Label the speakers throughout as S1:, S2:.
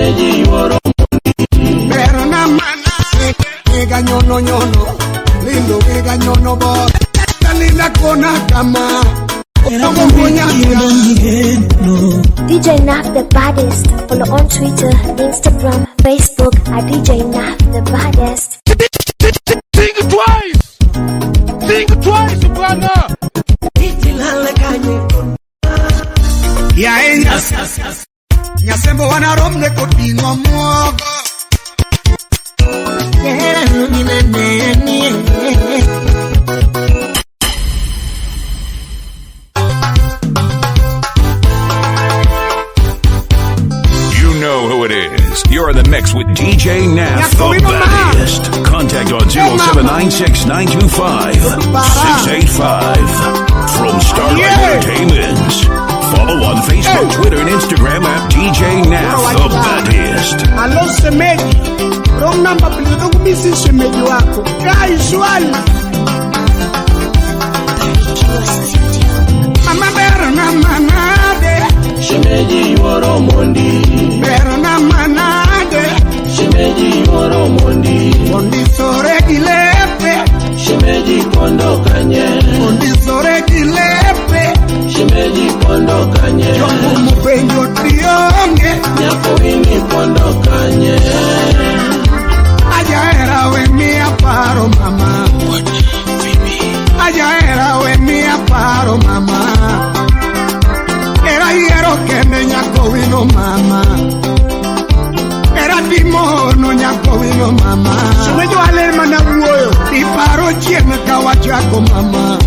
S1: Shemeji yuoro
S2: Berna manade Ega nyono nyono Lindo ega nyono bo Linda kona kama
S3: DJ Naf the baddest. Follow on Twitter, Instagram, Facebook at DJ Naf the baddest.
S4: Think twice. Think twice, bwana.
S2: Yae Nyasembo wanaromne koting'o muogo.
S5: You know who it is. You're in the mix with DJ Nath, the
S2: Nyakuino ma.
S5: baddest. Contact on 0796 925 685 from Starlight
S2: Yeah.
S5: Entertainment. Follow on Facebook,
S2: Hey.
S5: Twitter, and Instagram at DJ Nath, the baddest.
S2: Alo shemeji, wrong number please. Don't miss shemeji wako. Kai shwali. Mama berna manade,
S1: Shemeji yuoro mondi
S2: berna manade,
S1: Shemeji yuoro mondi
S2: ondisore gi lepe,
S1: Shemeji pondo kanye
S2: ondisore gi lepe,
S1: Shemeji pondo kanye
S2: jokumu penjo tionge,
S1: Nyako wini pondo kanye
S2: Ajahera we miya paro mama. Ajahera we miya paro mama. Era yiero kende nyako wino mama. Era timo no nyako wino mama.
S6: Shemeji waler mana wuoyo.
S2: Iparo chieng' ka wachako mama.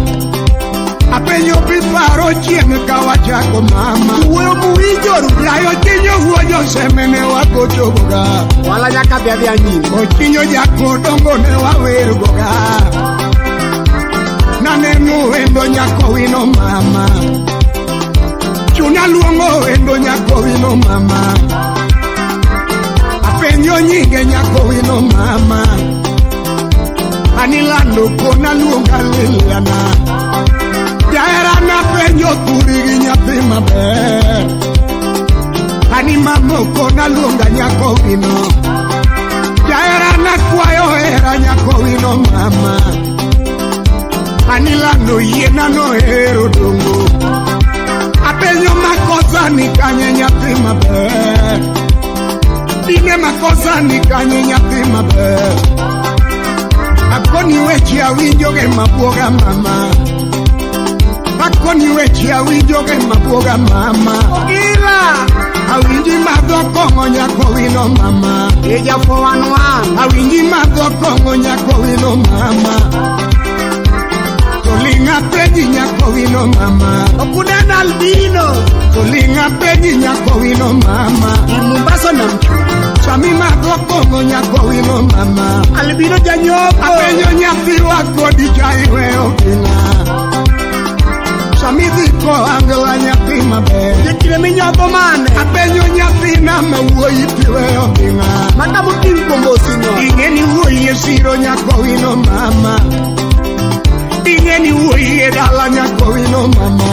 S2: Apenjo piparo chieng' ka wachako mama.
S6: Wuoyo muwinjoru.
S2: Yayo chinyo wuoyo semene wagochogoga.
S6: Wala nyaka dhi adhiya nyime.
S2: Ochinyo jakodongo ne wawergoga. Naneno wendo nyako wino mama. Chunya luongo wendo nyako wino mama. Apenjo nyinge nyako wino mama. Anilando kona luonga Liliana. Jahera napenjo thuri gi nyathi maber. Ani mamoko naluonga nyako wino. Jahera nakwayo hera nyako wino mama. Anilando yiena nohero dongo. Apenjo makosa ni kanye nyathi maber. Dine makosa ni kanye nyathi maber. Akoni weche awinjo ge mabuoga mama. Akoni weche awinjo ge mabuoga mama.
S6: Ogila.
S2: Awinji madho kong'o nyako wino mama.
S6: Ija 411.
S2: Awinji madho kong'o nyako wino mama. Toling' apenji nyako wino mama.
S6: Okunena albino.
S2: Toling' apenji nyako wino mama.
S6: Mombasa na mchua.
S2: Sami madho kong'o nyako wino mama.
S6: Albino janyoko.
S2: Apenjo nyathi wakodi cha iweyo gina. Sami dhi koangla nyathi maber.
S6: Jekile minyodho mane.
S2: Apenjo nyathina ma wuoyi tiweyo gina.
S6: Maka moting' kombosino.
S2: Ing'e ni wuoyi e siro nyako wino mama. Ing'e ni wuoyi e dala nyako wino mama.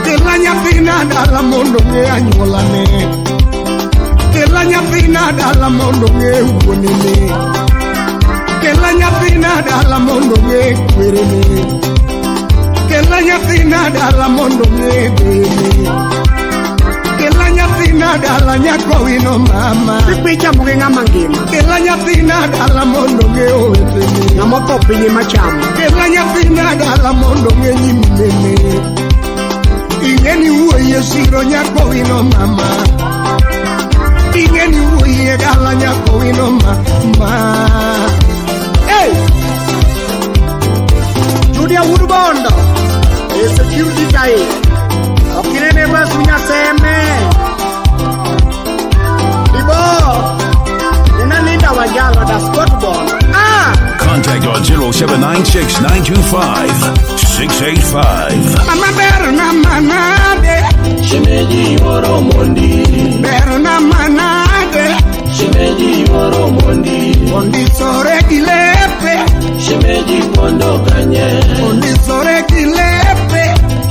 S2: Kela nyathina dala mondo ng'e anyuolane. Kela nyathina dala mondo ng'e wuonene. Kela nyathina dala mondo ng'e kwerene. Kela nyathina dala mondo ng'e deyene. Kela nyathina dala nyako wino mama.
S6: Pichamo gi ng'ama ngima.
S2: Kela nyathina dala mondo ng'e owetene.
S6: Ng'ama otho piny ema chamo.
S2: Kela nyathina dala mondo ng'e nyiminene. Ing'e ni wuoyi e siro nyako wino mama. Ing'e ni wuoyi e dala nyako wino mama.
S6: Hey! Julia Woodbondo. E security kae. Okinene basu nyaseme. Ibo. Ninalinda wajalo da Scott Bond. Ah!
S5: Contact on 0796 925 685.
S2: Mama berna manade,
S1: Shemeji yuoro mondi
S2: berna manade,
S1: Shemeji yuoro mondi
S2: ondisore gi lepe,
S1: Shemeji pondo kanye
S2: ondisore gi lepe,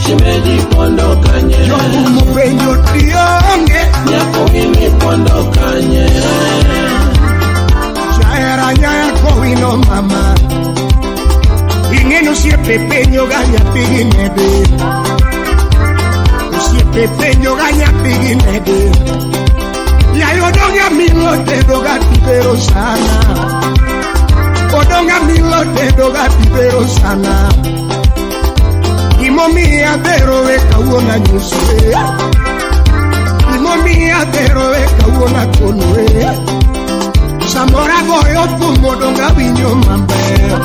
S1: Shemeji pondo kanye
S2: jokumo penjo tionge,
S1: Nyako wini pondo
S2: Penjo ga nyathi gi negi. Yayo odonga milo tedo ga tibero sana. Odonga milo tedo ga tibero sana. Gimomiyo adhero e kawuono anyiso e. Gimomiyo adhero e kawuono akono e. Samoro agoyo thum odonga awinjo maber.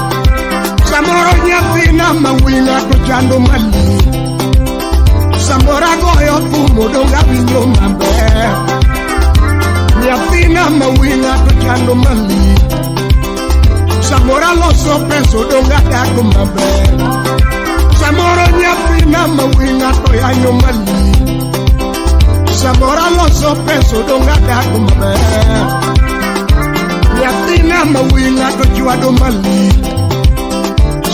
S2: Samoro nyathina ma wuoyi ng'ato chando malich. Samoro agoyo thum odonga awinjo maber. Nyathina ma wuoyi ng'ato chando malich. Samoro aloso pesa odonga adago maber. Samoro nyathina ma wuoyi ng'ato yanyo malich. Samoro aloso pesa odonga adago maber. Nyathina ma wuoyi ng'ato chwado malich.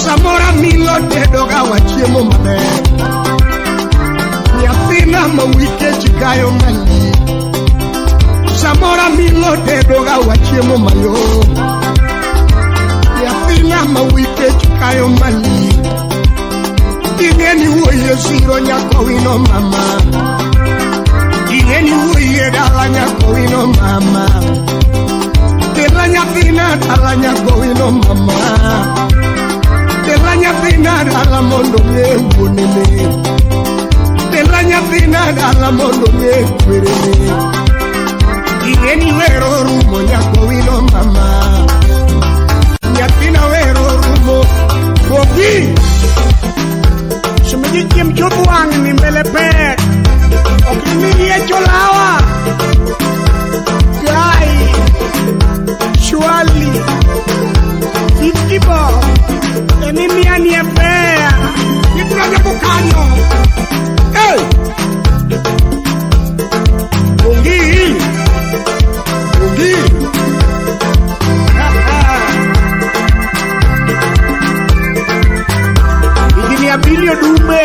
S2: Samoro amilo tedo ga wachiemo maber. Nyathina ma wuoyi kech kayo malich. Samoro amilo tedo ga wachiemo mayom. Nyathina ma wuoyi kech kayo malich. Ing'e ni wuoyi e siro nyako wino mama. Ing'e ni wuoyi e dala nyako wino mama. Kela nyathina dala nyako wino mama. Kela nyathina dala mondo ng'e wuonene. Kela nyathina dala mondo ng'e kwerene. Ing'e ni wero rumo nyako wino mama. Nyathina wero rumo. Bogi!
S6: Shemeji chiem chodh wang'ni mbele pek. Ok imi yiecho lawa. Guy. Surely. 50 bob. Emi mia ni e fare.
S2: Ibiro nyako kanyo. Hey! Bongi! Bongi!
S6: Higni abiriyo dumbe.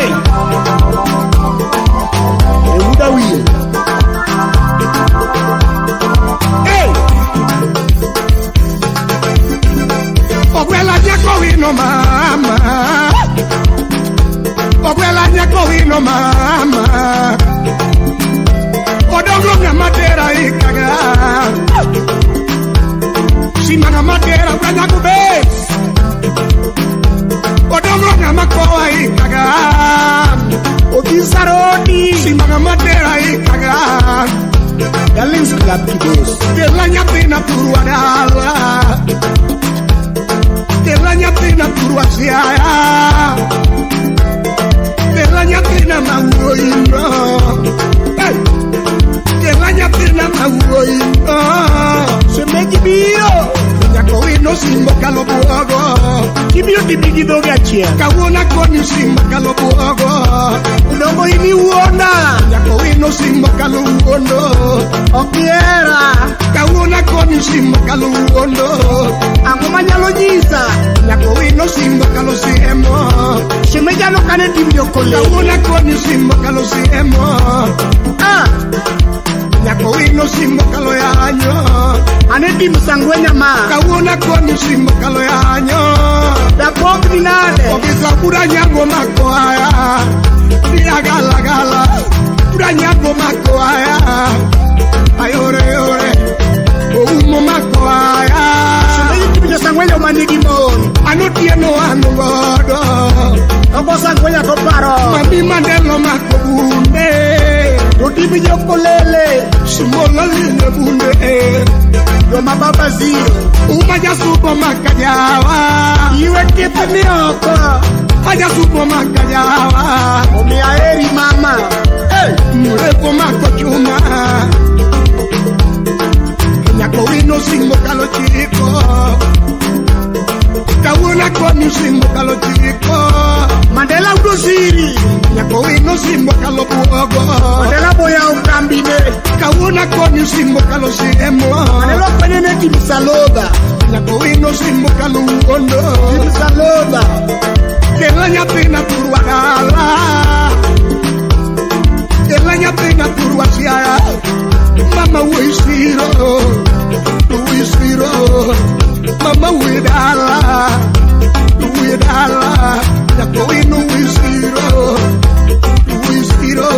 S2: Euda wiye. Hey! Ogwela nyako wino mama. Ogwela nyako wino mama. Odongo ng'ama tera ikaga. Sima ng'ama tera uganya kubes. Odongo ng'ama kowa ikaga.
S6: Odisa Rodi.
S2: Sima ng'ama tera ikaga.
S6: Darlings Club Kibos.
S2: Kela nyathina thurwa dala. Kela nyathina thurwa Siaya. Kela nyathina ma wuoyi no. Hey! Kela nyathina ma wuoyi no.
S6: Shemeji biro.
S2: Nyako wino simbo kalo buogo.
S6: Kibiro tibi gi dhoge achiel.
S2: Kawuono akoni simbo kalo buogo.
S6: Odongo in iwuonda.
S2: Nyako wino simbo kalo wuondo.
S6: Ok ihera.
S2: Kawuono akoni simbo kalo wuondo.
S6: Ang'o manyalo nyisa?
S2: Nyako wino simbo kalo siemo.
S6: Shemeji an ok ane tim jokolele.
S2: Kawuono akoni simbo kalo siemo.
S6: Ah!
S2: Nyako wino simbo kalo yanyo.
S6: Ane tim sangwenya ma.
S2: Kawuono akoni simbo kalo yanyo.
S6: Dabok ni nade?
S2: Obisa pura nyango mako aya. Pira gala gala. Pura nyango mako aya. Ayore yore. Oumo mako aya.
S6: Shemeji tim jo sangwenya manigi mon.
S2: Ano tieno ano godo.
S6: Ogo sangwenya to paro.
S2: Mami mandelo mako bunde.
S6: To tim jokolele.
S2: Simola line bunde.
S6: Joma baba zero.
S2: Uma jasupo makajawa.
S6: Iwe ketho ni oko.
S2: Ajasupo makajawa.
S6: Omiyo aheri mama.
S2: Hey! Mrepo mako chuma. Nyako wino simbo kalo chiko. Kawuono akoni simbo kalo chiko.
S6: Mandela udo siri.
S2: Nyako wino simbo kalo buogo.
S6: Mandela boyawo kambine.
S2: Kawuono akoni simbo kalo siemo.
S6: Mandela okwenyo ne tim Saloba.
S2: Nyako wino simbo kalo wuondo.
S6: Tim Saloba.
S2: Kela nyathina thurwa dala. Kela nyathina thurwa Siaya. Mama wuoyi siro. Wuoyi siro. Mama wuoyi dala. Wuoyi dala. Nyako wino wuoyi siro. Wuoyi siro.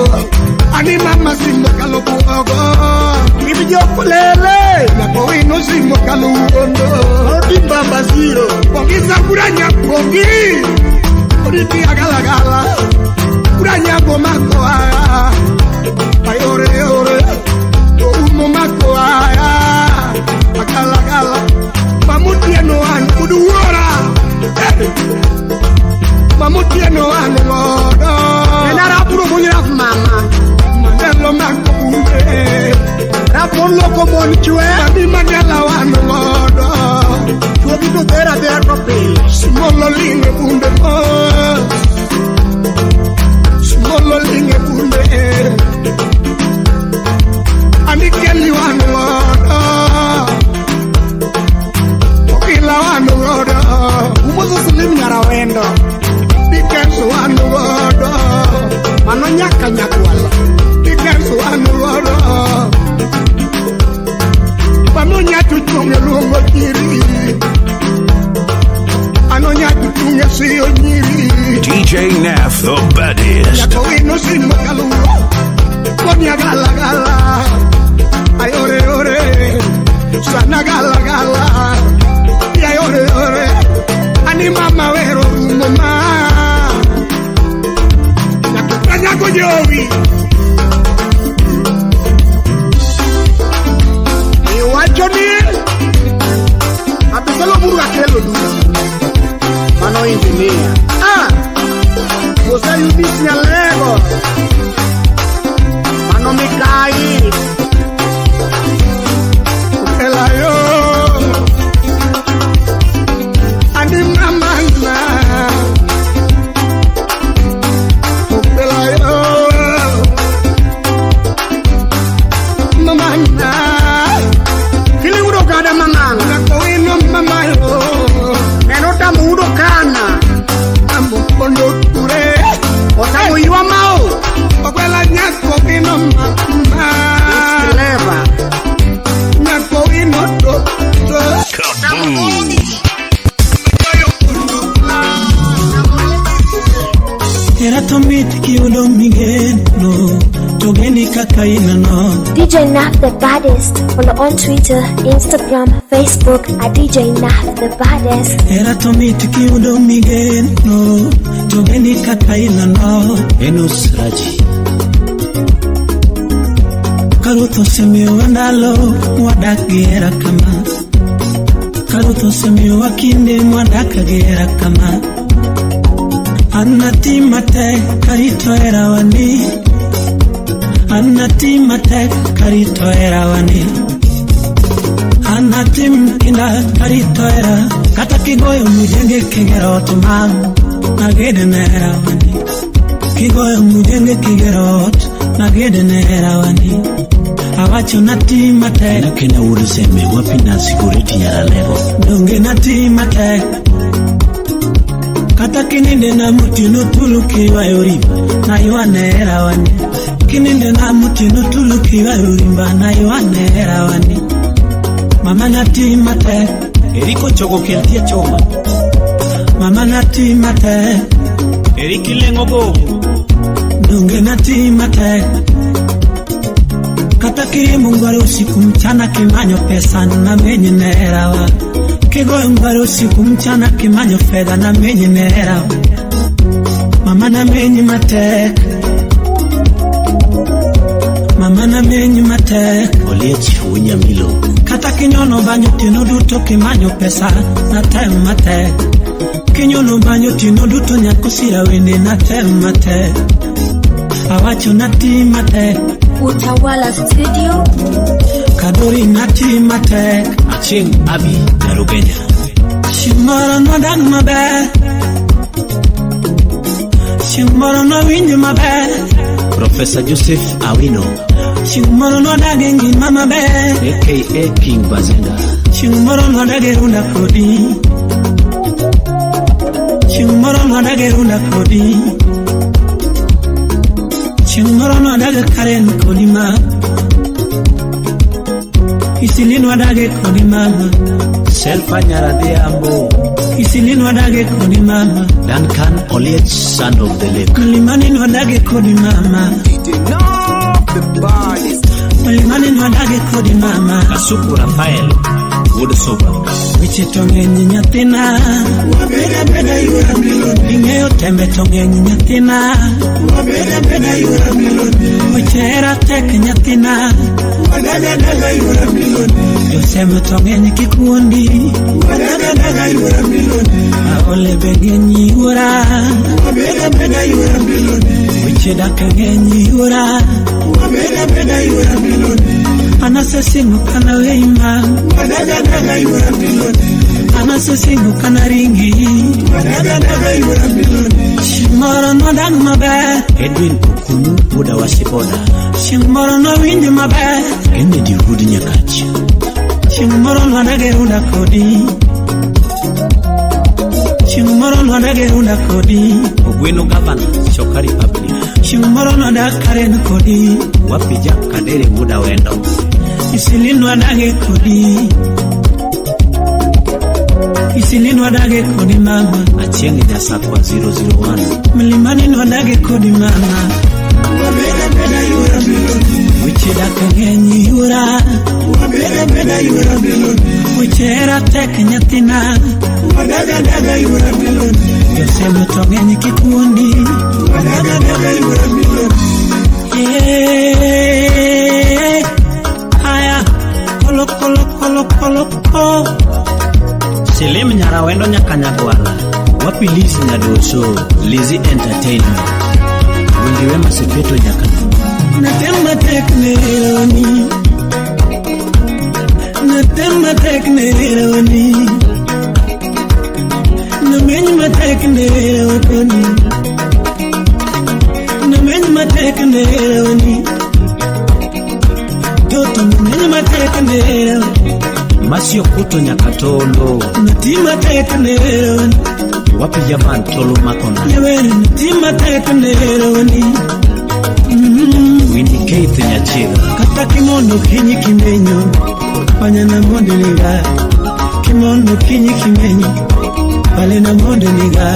S6: siro.
S2: Pongisa kuranya pongi. Oriti agalagala. Kuranya bomakoa. Ayore ore. Oumo makoa. Agalagala. Mamutieno an kuduora. Mamutieno an godo.
S6: Enara puro munyiraf mama.
S2: Mandelo makounde.
S6: Rapon loko mon chwe.
S2: Mami Mandela wan godo.
S6: Chuogi to dera dera to pile.
S2: Smolo linge bunde mo. Smolo linge bunde. Anikeli wan godo. Okila wan godo.
S6: Umozo slim nyarawendo.
S2: Dikenso wan godo.
S6: Mano nyaka nyakwala.
S2: Dikenso wan godo. Panonya tuchunge luongo nyiri. Anonya tuchunge siyo nyiri.
S5: DJ Naff, the baddest.
S2: Nyako ino simo kaluo. Konya gala gala. Ayore ore. Sana gala gala. Ayore ore. Ani mama wero rumo ma. Nyako nyako jowi.
S6: Iwacho ni Abisalo muru akelo du. Mano engineer. Ah! Jose Yudis Nyalego. Mano Mikai.
S2: Elayo. Ani mama na. Elayo. Mama na.
S6: Kili udo kada mang'ang.
S2: Nakowino mama yo.
S6: Neno tamo udo kana.
S2: Amo kondo kure.
S6: Otamo ywa mao.
S2: Okwela nyako ino mama.
S6: It's clever.
S2: Nyako ino to to.
S5: Kaboom.
S7: Era to mit kiyudo migeno to geni kaka ineno.
S3: DJ Naff the baddest. Follow on Twitter, Instagram, Facebook at DJ Naff the baddest.
S7: Era to mit kiyudo migeno to geni kaka ineno.
S8: Enos Raji.
S7: Karuth osemiyowa ndalo mwadak gi hera kama. Karuth osemiyowa kinde mwadak gi hera kama. An nati matek karito herawani. An nati matek karito herawani. An natim kinda karito hera. Kata kigoyo mujenge kigero ot mam nagede ne herawani. Kigoyo mujenge kigero ot nagede ne herawani. Awacho nati matek.
S8: Nakena wuod Seme wapi na Sigureti Nyaralego.
S7: Donge nati matek. Kata kininde na mutino tulu kiywayo rimba na ywane herawani. Kininde na mutino tulu kiywayo rimba na ywane herawani. Mama nati matek.
S8: Eriko chogo keltie choma.
S7: Mama nati matek.
S8: Eriki lengo go.
S7: Donge nati matek. Kata kiriembo ngware usiku mchana kimanyo pesa na menye nerawa. Kigoyo ngware usiku mchana kimanyo fedha na menye nerawa. Mama na menye matek. Mama na menye matek.
S8: Oliech Wunyamilo.
S7: Kata kinyono banyo tino duto kimanyo pesa na tem matek. Kinyono banyo tino duto nyako sira wende na tem matek. Awacho nati matek.
S3: Utawala Studio.
S7: Kadori nati matek.
S8: Achieng' Abi Nyarugenya.
S7: Chieng' moro nwadag maber. Chieng' moro nwawinj maber.
S8: Professor Joseph Awino.
S7: Chieng' moro nwadag e ngima maber.
S8: AKA King Bazenga.
S7: Chieng' moro nwadag e runda kodi. Chieng' moro nwadag e runda kodi. Chieng' moro nwadag e Karen kodi ma. Isili nwadag e kodi mama.
S8: Selfa Nyaradhiambo.
S7: Isili nwadag e kodi mama.
S8: Duncan Oliech, son of the lake.
S7: Mlimani nwadag e kodi mama. Mlimani nwadag e kodi mama.
S8: Kasuku Rafael, Wuod Soba.
S7: Weche to ng'eny nyathina. Wabeda beda yuora miloni. Ing'eyo tembe to ng'eny nyathina. Wabeda beda yuora miloni. Weche hera tek nyathina. Wadaga daga yuora miloni. Josem to ng'eny kik wuondi. Wadaga daga yuora miloni. Aole be ng'eny yuora. Wabeda beda yuora miloni. Weche dak ng'eny yuora. Wabeda beda yuora miloni. Anasesingo kana weima. Wadaga daga yuora miloni. Anasesingo kana ringi. Wadaga daga yuora miloni. Chieng' moro nodag maber.
S8: Edwin Okumu Buda wa Siboda.
S7: Chieng' moro nowinj maber.
S8: Kennedy Wood Nyakach.
S7: Chieng' moro nwadag e unda kodi. Chieng' moro nwadag e unda kodi.
S8: Ogweno Gavana, Choka Republic.
S7: Chieng' moro nwadag Karen kodi.
S8: Wapi Jack Kadere Wuda Wendo.
S7: Isili nwadage kodi. Isili nwadage kodi mama.
S8: Achieng' Nyasakwa 001.
S7: Mlimani nwadage kodi mama. Wabeda beda yuora miloni. Weche dak ng'eny yuora. Wabeda beda yuora miloni. Weche hera tek nyathina. Wadaga daga yuora miloni. Josem to ng'eny kik wuondi. Wadaga daga yuora miloni. Eh, haya, kolo kolo kolo kolo ko.
S8: Selim Nyarawendo nyaka Nyagwala. Wapi Liz Nyadoso, Lizzy Entertainment. Windy Wema Sepetu nyaka.
S7: Natem matek ne rawani. Natem matek ne rawani. Nameny matek ne rawani. Nameny matek ne rawani. Toto nameny matek ne rawani.
S8: Masio Kuto nyaka Tolo.
S7: Nati matek ne rawani.
S8: Wapi Javan Tolo Makona.
S7: Nyawere nati matek ne rawani.
S8: Windy Keith Nyachiga.
S7: Kata kimondo kinyi kimenyo, panyana monde niga. Kimondo kinyi kimenyo, palena monde niga.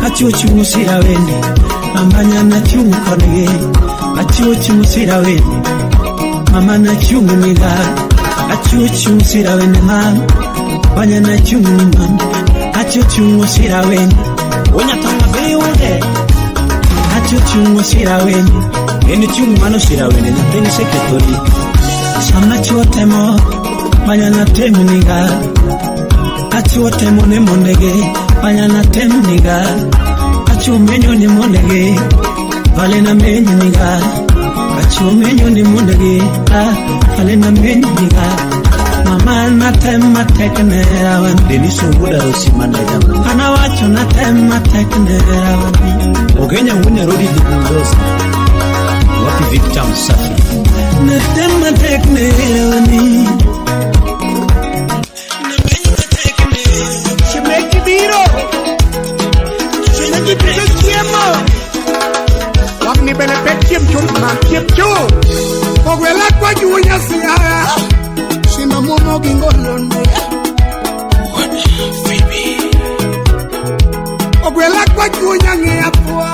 S7: Achuchu musira wende, ambanya na chungu konege. Achuchu musira wende, mama na chungu niga. Achuchu musira wende mama, panyana chungu ni mama. Achuchu musira wende,
S8: Onyatanga Beyonde.
S7: achuchu musira wende.
S8: En chung' mano sira wende nyathini sekethoni.
S7: Sama chuo temo, manyana tem niga. Achuo temo ne mondege, manyana tem niga. Achuo menyo ne mondege, vale na menyo niga. Achuo menyo ne mondege, ah, vale na menyo niga. Mama na tem matek ne rawan.
S8: Denis Owuda Osimanda Jamani.
S7: Ana wacho na tem matek ne rawan.
S8: Ogenya Wunya Rodi the Bulldozer. Wapi Victor Msafi.
S7: Na tem matek ne rawani.
S2: Shemeji biro. Shemeji biro chiemo. Wang'ni bende pek chiemb chul ma chiemb chul. Ogwela kwa juo nyasiaya. Simba muomo gi ngolone. Ogwela kwa juo nyang'e apua.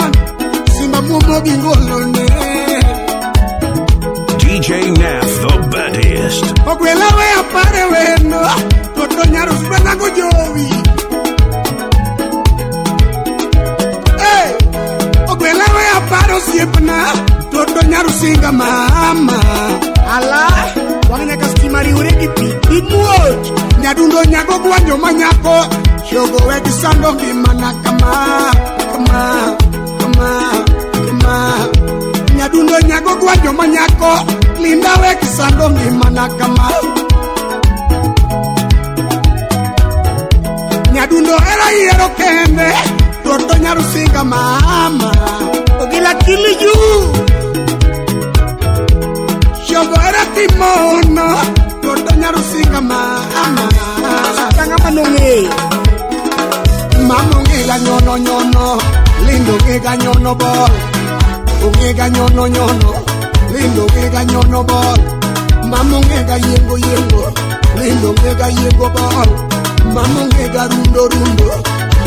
S2: Simba muomo gi ngolone.
S5: DJ Nath, the baddest.
S2: Ogwela we apare wendo. Toto nyaro spena go jowi. Hey! Ogwela we aparo osiepna. Toto nyaro singa mama. Ala, wang' nyaka stima riwre gi pi imuoch. Nyadundo nyago gwanjo manyako. Shogo we gi sando ngimana kama, kama, kama, kama. Nyadundo nyago gwanjo manyako. Linda we gi sando ngimana kama. Nyadundo era yiero kende. Toto nyaro singa mama. Ogila kiliju. Shogo era timono. Toto nyaro singa mama. Tanga manong'eyo. Mama ong'ega nyono nyono. Lindo ong'ega nyono bol. Ong'ega nyono nyono. Lindo ong'ega nyono bol. Mama ong'ega yiengo yiengo. Lindo ong'ega yiengo bol. Mama ong'ega rundo rundo.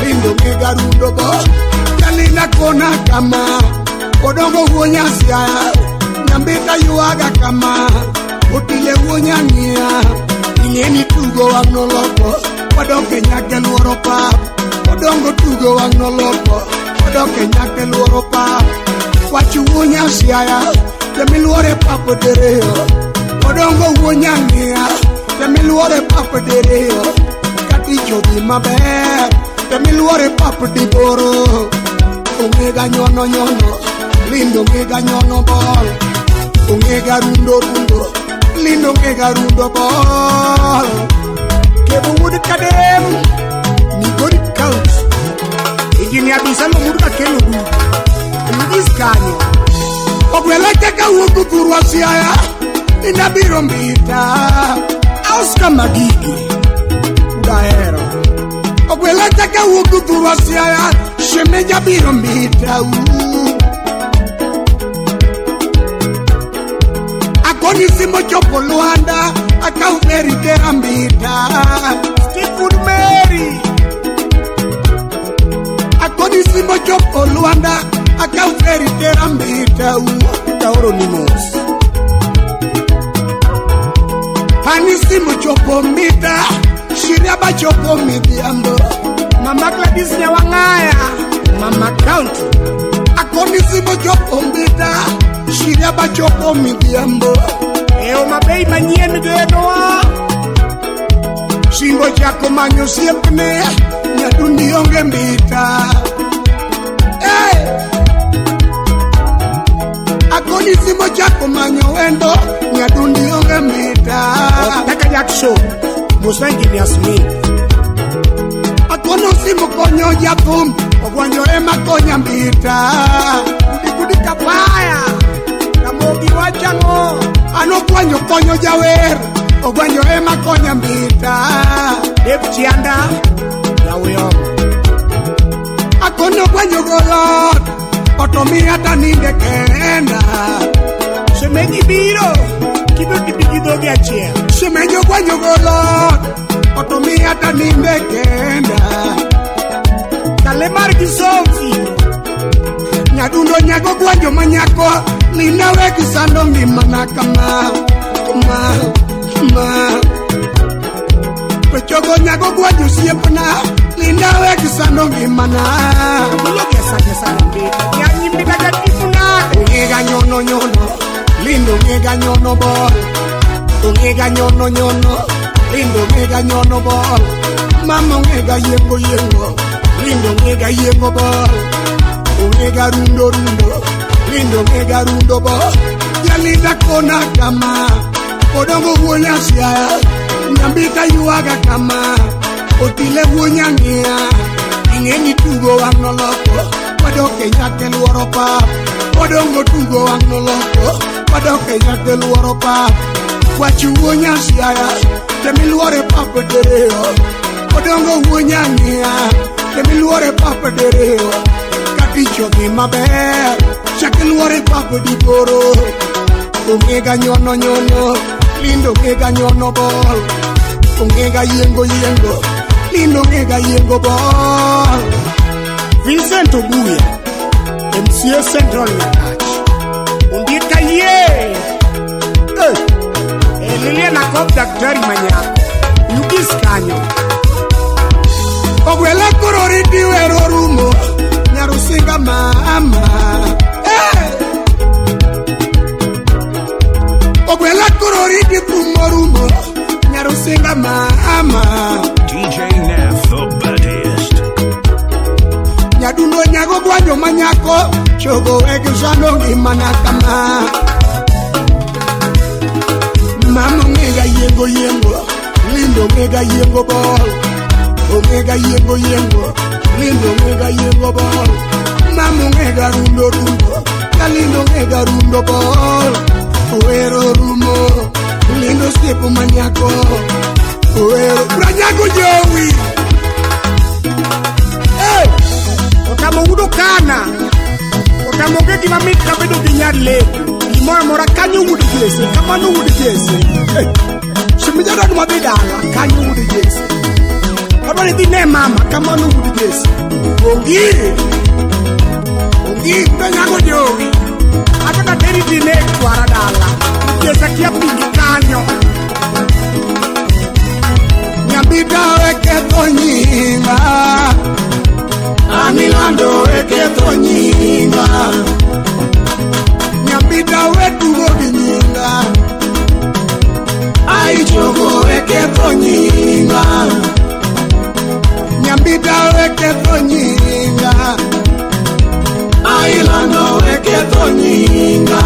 S2: Lindo ong'ega rundo bol. Jalinda kona kama. Odongo wuo nyasiaya. Nyambita yuaga kama. Otile wuo nyang'ia. Ing'eni tugo wang' noloko, wadok e nyake luoro pap. Odongo tugo wang' noloko, wadok e nyake luoro pap. Wach wuo nyasiaya, temiluore pap diriyo. Odongo wuo nyang'iya, temiluore pap diriyo. Katich odhi maber, temiluore pap diboro. Ong'ega nyono nyono, lindo ong'ega nyono bol. Ong'ega rundo rundo, lindo ong'ega rundo bol.
S6: Kevo wuod Kadem, Migori County. Engineer Abisalo wuod Kakelo Dudu. Oyugis kanyo.
S2: Ogwela kaka wuok thurwa Siaya, inabiro mbita.
S6: Oscar Magigi. Udahero.
S2: Ogwela kaka wuok thurwa Siaya, shemeja biro mbita. Akoni simo chopo Luanda, akaw feri tera mbita.
S6: Steve Mary.
S2: Akoni simo chopo Luanda, akaw feri tera mbita.
S6: Taoro ni mos.
S2: Hani simo chopo mbita, shiria bachopo midhiambo.
S6: Mama Gladys Nyawang'aya. Mama County.
S2: Akoni simo chopo mbita, shiria bachopo midhiambo.
S6: E Homa Bay manyien genowa.
S2: Singo chako manyo osiepne, nyadundi onge mbita. Hey! Akoni simo chako manyo wendo, nyadundi onge mbita.
S6: Otaka Jackson. Musa Engineer Smith.
S2: Akono simo konyo jathum, ogwanjore makonya mbita.
S6: Kudi kapaya. Ramogi wachang'o.
S2: An ogwanyo konyo jawer, ogwanjore makonya mbita.
S6: Dave Chianda. Jawiyoma.
S2: Akono gwanyo golot, otomiya taninde kenda.
S6: Shemeji biro. Kibiro tibi gi dhogi achiel.
S2: Shemeji ogwanyo golot, otomiya taninde kenda.
S6: Kale mar gi Sofi.
S2: Nyadundo nyago gwanjo manyako, linda weg sando ngimana kama, kama, kama. Wechogo nyago gwanjo osiepna, linda weg sando ngimana.
S6: Mulo gesa gesa nyambita. Nyanyimbita jatimu nade.
S2: Ong'ega nyono nyono, lindo ong'ega nyono bol. Ong'ega nyono nyono, lindo ong'ega nyono bol. Mama ong'ega yiengo yiengo, lindo ong'ega yiengo bol. Ong'ega rundo rundo, lindo ong'ega rundo bol. Jalinda kona kama, odongo wuo Nyasiaya, nyambita ywaga kama, otile wuo Nyang'iya. Ing'eni tugo wang' noloko, wadok e nyake luoro pap. Odongo tugo wang' noloko, wadok e nyake luoro pap. Wach wuo Nyasiaya, temiluore pap diriyo. Odongo wuo Nyang'iya, temiluore pap diriyo. Katich odhi maber, chak iluore pap diboro. Ong'ega nyono nyono, lindo ong'ega nyono bol. Ong'ega yiengo yiengo, lindo ong'ega yiengo bol.
S6: Vincent Obuya. MCA Central Nyakach. Ondiek kayie. Eh. Eh, Lilian Akob daktari manyako. Yugis kanyo.
S2: Ogwela koro riti wero rumo, nyarusinga mama. Hey! Ogwela koro riti thumo rumo, nyarusinga mama.
S5: DJ Neff, the baddest.
S2: Nyadundo nyago gwanyo manyako, chogo weg sando ngimana kama. Mama ong'ega yiengo yiengo, lindo ong'ega yiengo bol. Ong'ega yiengo yiengo, lindo ong'ega yiengo bol. Mama ong'ega rundo rundo, kalindo ong'ega rundo bol. Owero rumo, lindo osiepo manyako. Owero, Ranyago jowi.
S6: Hey! Otamo wudo kana. Otamo onge gima mit ka bedo gi nyar leko. Gimoro amora kanyo wuod Jesse, kamano wuod Jesse. Hey! Shemeji adwa ni wadhi dala, kanyo wuod Jesse. Adwa ni idhi ne mama, kamano wuod Jesse. Ongi! Ongi, Ranyago jowi. Adwa nateri dine kwara dala. Jesse kia pingi kanyo.
S2: Nyambita weketho nyinga.
S1: Anilando weketho nyinga.
S2: Nyambita wetugo gi nyinga.
S1: Aichogo weketho nyinga.
S2: Nyambita weketho nyinga.
S1: Ailando weketho nyinga.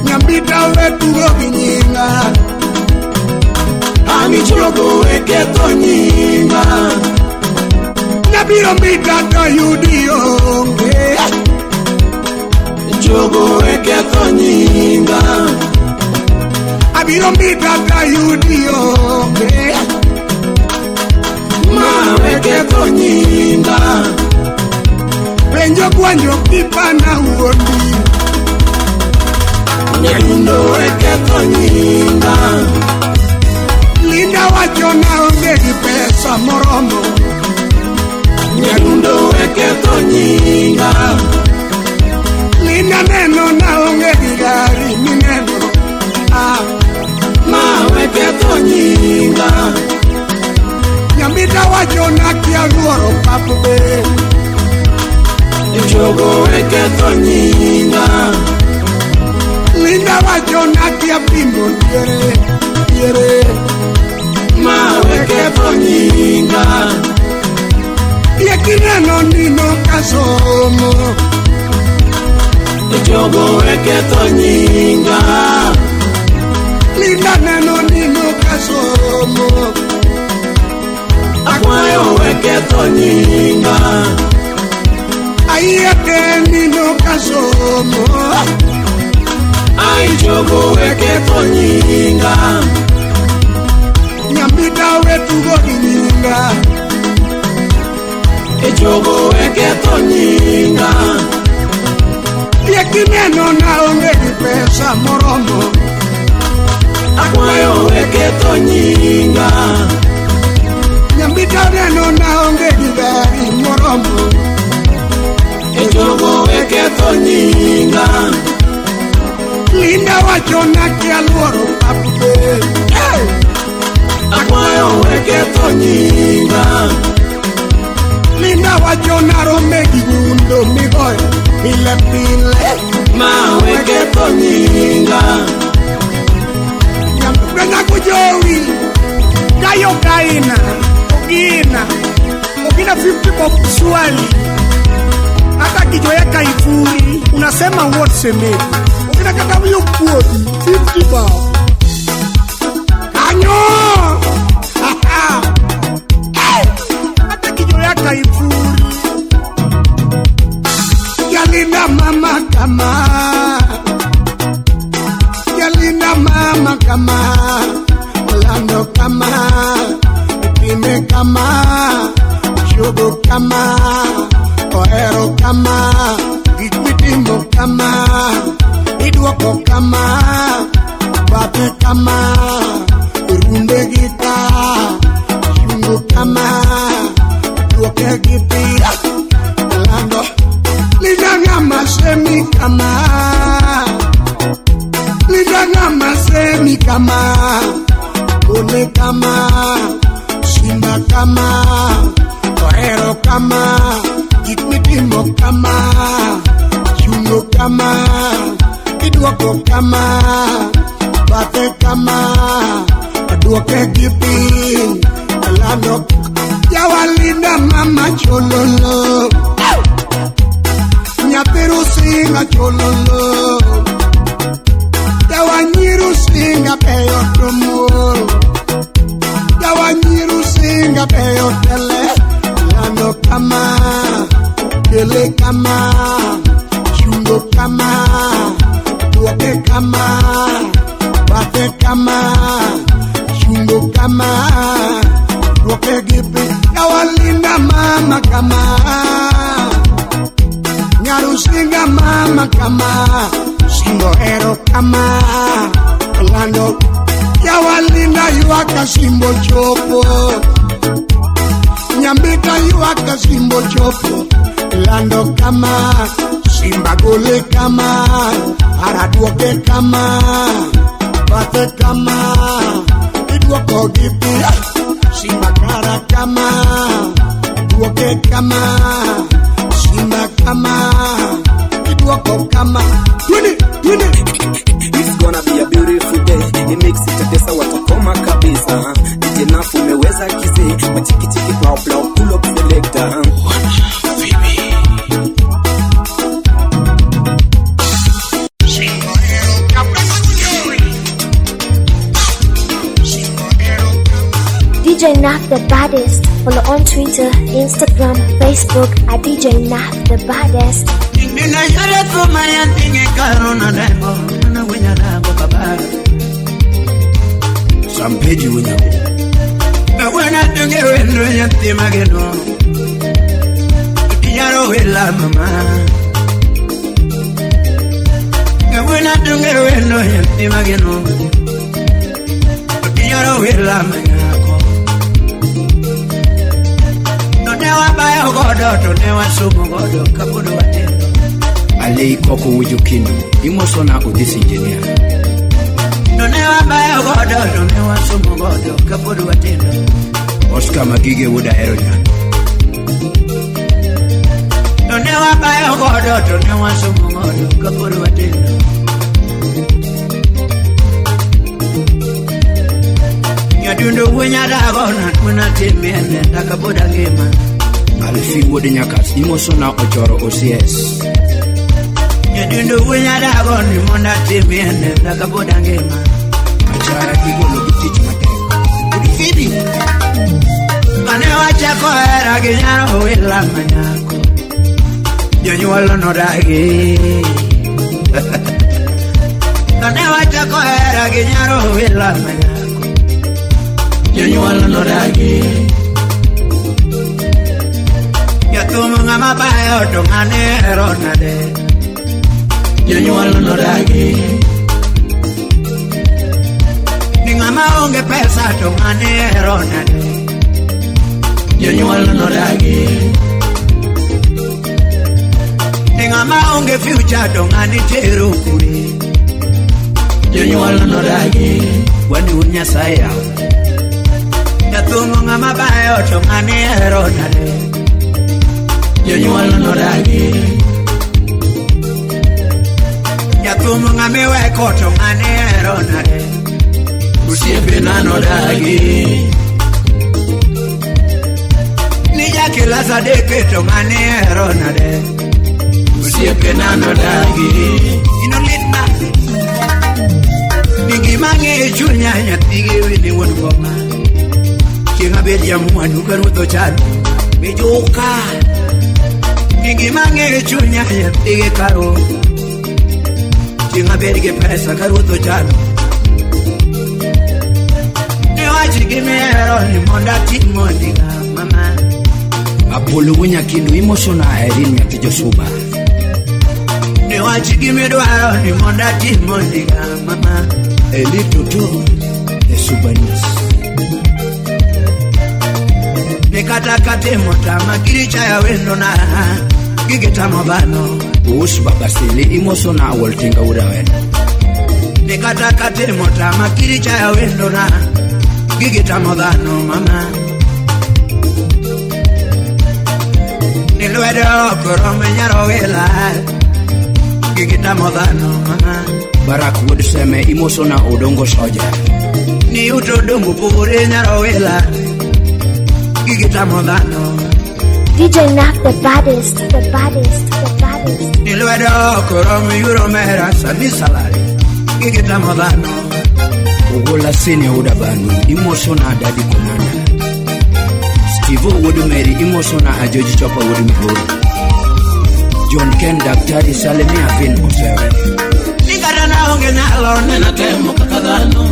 S2: Nyambita wetugo gi nyinga.
S1: Anichogo weketho nyinga.
S2: Nabiro mbita tayudi onge.
S1: Chogo weketho nyinga.
S2: Abiro mbita tayudi onge.
S1: Ma weketho nyinga.
S2: Penjo gwanjo kipana wuondi.
S1: Nyadundo weketho nyinga.
S2: Linda wacho na onge gi pesa moromo.
S1: Nyadundo weketho nyinga.
S2: Linda neno na onge gi gari mineno. Ah,
S1: Ma weketho nyinga.
S2: Nyambita wacho na kia luoro pap be.
S1: Chogo weketho nyinga.
S2: Linda wacho na kia pimo diere diere.
S1: Ma weketho nyinga.
S2: Yekineno nino kasomo.
S1: Chogo weketho nyinga.
S2: Linda neno nino kasomo.
S1: Akwayo weketho nyinga.
S2: Aiete nino kasomo.
S1: Aichogo weketho nyinga.
S2: Nyambita wetugo gi nyinga.
S1: Chogo weketho nyinga.
S2: Yekineno na onge gi pesa moromo.
S1: Akwayo weketho nyinga.
S2: Nyambita neno na onge gi gari moromo.
S1: Chogo weketho nyinga.
S2: Linda wacho na kia luoro pap be. Hey!
S1: Akwayo weketho nyinga.
S2: Linda wacho na rome gi nyundo migoyo pile pile.
S1: Ma weketho nyinga.
S2: Nyambita nyako jowi. Gayo gaina. Ogina. Ogina 50 bob swali. Hata kijoeka ifuri. Unasema what semeji. Ogina kata wiyo kuodi 50 bob. Kanyo! Hey! Hata kijoeka ifuri. Yalinda mama kama. Yalinda mama kama. Orlando kama. Pime kama. Shugo kama. Ohero kama. Gik mitimo kama. Idwoko kama. Bathe kama. Runde gi ka. Chungo kama. Duoke gi pi. Orlando. Linda ng'ama semi kama. Linda ng'ama semi kama. One kama. Simba kama. Ohero kama. Gik mitimo kama. Chungo kama. Idwoko kama. Bathe kama. Duoke gi piny. Orlando. Yawalinda mama chololo. Nyathi Rusinga chololo. Yawanyi Rusinga beyo to muol. Yawanyi Rusinga beyo tele. Orlando kama. Kele kama. Chungo kama. Duoke kama. Bathe kama. Chungo kama. Duoke gi piny. Yawalinda mama kama. Nyarusinga mama kama. Singo hero kama. Orlando. Yawalinda ywak simbo chopo. Nyambita ywak simbo chopo. Lando kama. Simba gole kama. Araduoke kama. Bathe kama. Iduoko gi pi. Simba kara kama, duoke kama, simba kama, iduoko kama. Twende, twende.
S9: It's gonna be a beautiful day. Ni mix itatesa watakoma kabisa. DJ Nafu umeweza kizee. Machikichiki plow plow pull up selector.
S3: DJ Naf the baddest. Follow on Twitter, Instagram, Facebook at DJ Naf the baddest.
S8: Sampeji winyago. Alei koko wujukindu. Imosona Odhis engineer. Oscar Magige wuod ahero nyano. Alfi wuod Nyakas imosona Ochoro OCS. Achara igolo gi tich matek.
S10: Kane wachako hera gi nyaro wila manyako, jonyuol nodagi. Kane wachako hera gi nyaro wila manyako, jonyuol nodagi. Jathum ng'ama bayo to ng'ane hero nade, jonyuol nodagi. Ni ng'ama onge pesa to ng'ane hero nade, jonyuol nodagi. Ni ng'ama onge future to ng'ane tero kure, jonyuol nodagi.
S8: Kwani un Nyasaye yawa?
S10: Jathum ng'ama bayo to ng'ane hero nade, jonyuol nodagi. Jathum ng'ama iweko to ng'ane hero nade, osiepena nodagi. Ni jakilas adek to ng'ane hero nade, osiepena nodagi. Ino litna ni gima ng'e chunya nyathigi wini wuon boma. Chieng' abed jamwandu ka ruoth ochano mijuka. Ni gima ng'e chunya nyathigi karo. Chieng' abed gi pesa ka ruoth ochano. Niwach gimihero ni mondo atim mondiga mama.
S8: Apolo Wunyakindu imosona Irene nyathi Josuba.
S10: Niwach gimidwaro ni mondo atim mondiga mama.
S8: Eli Toto the Subanese.
S10: Ni kata katimo tama girichaya wendo na gigitamo dhano.
S8: Us Baba Sele imosona Waltinga wuod Awendo.
S10: Ni kata katimo tama girichaya wendo na gigitamo dhano mama. Ni lwedo ok rom nyaro wila gigitamo dhano mama.
S8: Barak wuod Seme imosona Odongo Soja.
S10: Ni yuto dongo pogore nyaro wila gigitamo dhano.
S3: DJ Naf the baddest, the baddest, the baddest.
S10: Ni lwedo ok rom yuro mera sami salari gigitamo dhano.
S8: Ogola Senior wuod Abanu imosona Daddy Commander. Steve wuod Mary imosona Ajoji Chopa wuod Migori. John Ken Daktari Salimia Vin Osewe.
S10: Ni kata naonge nyalo nenatemo kaka dhano.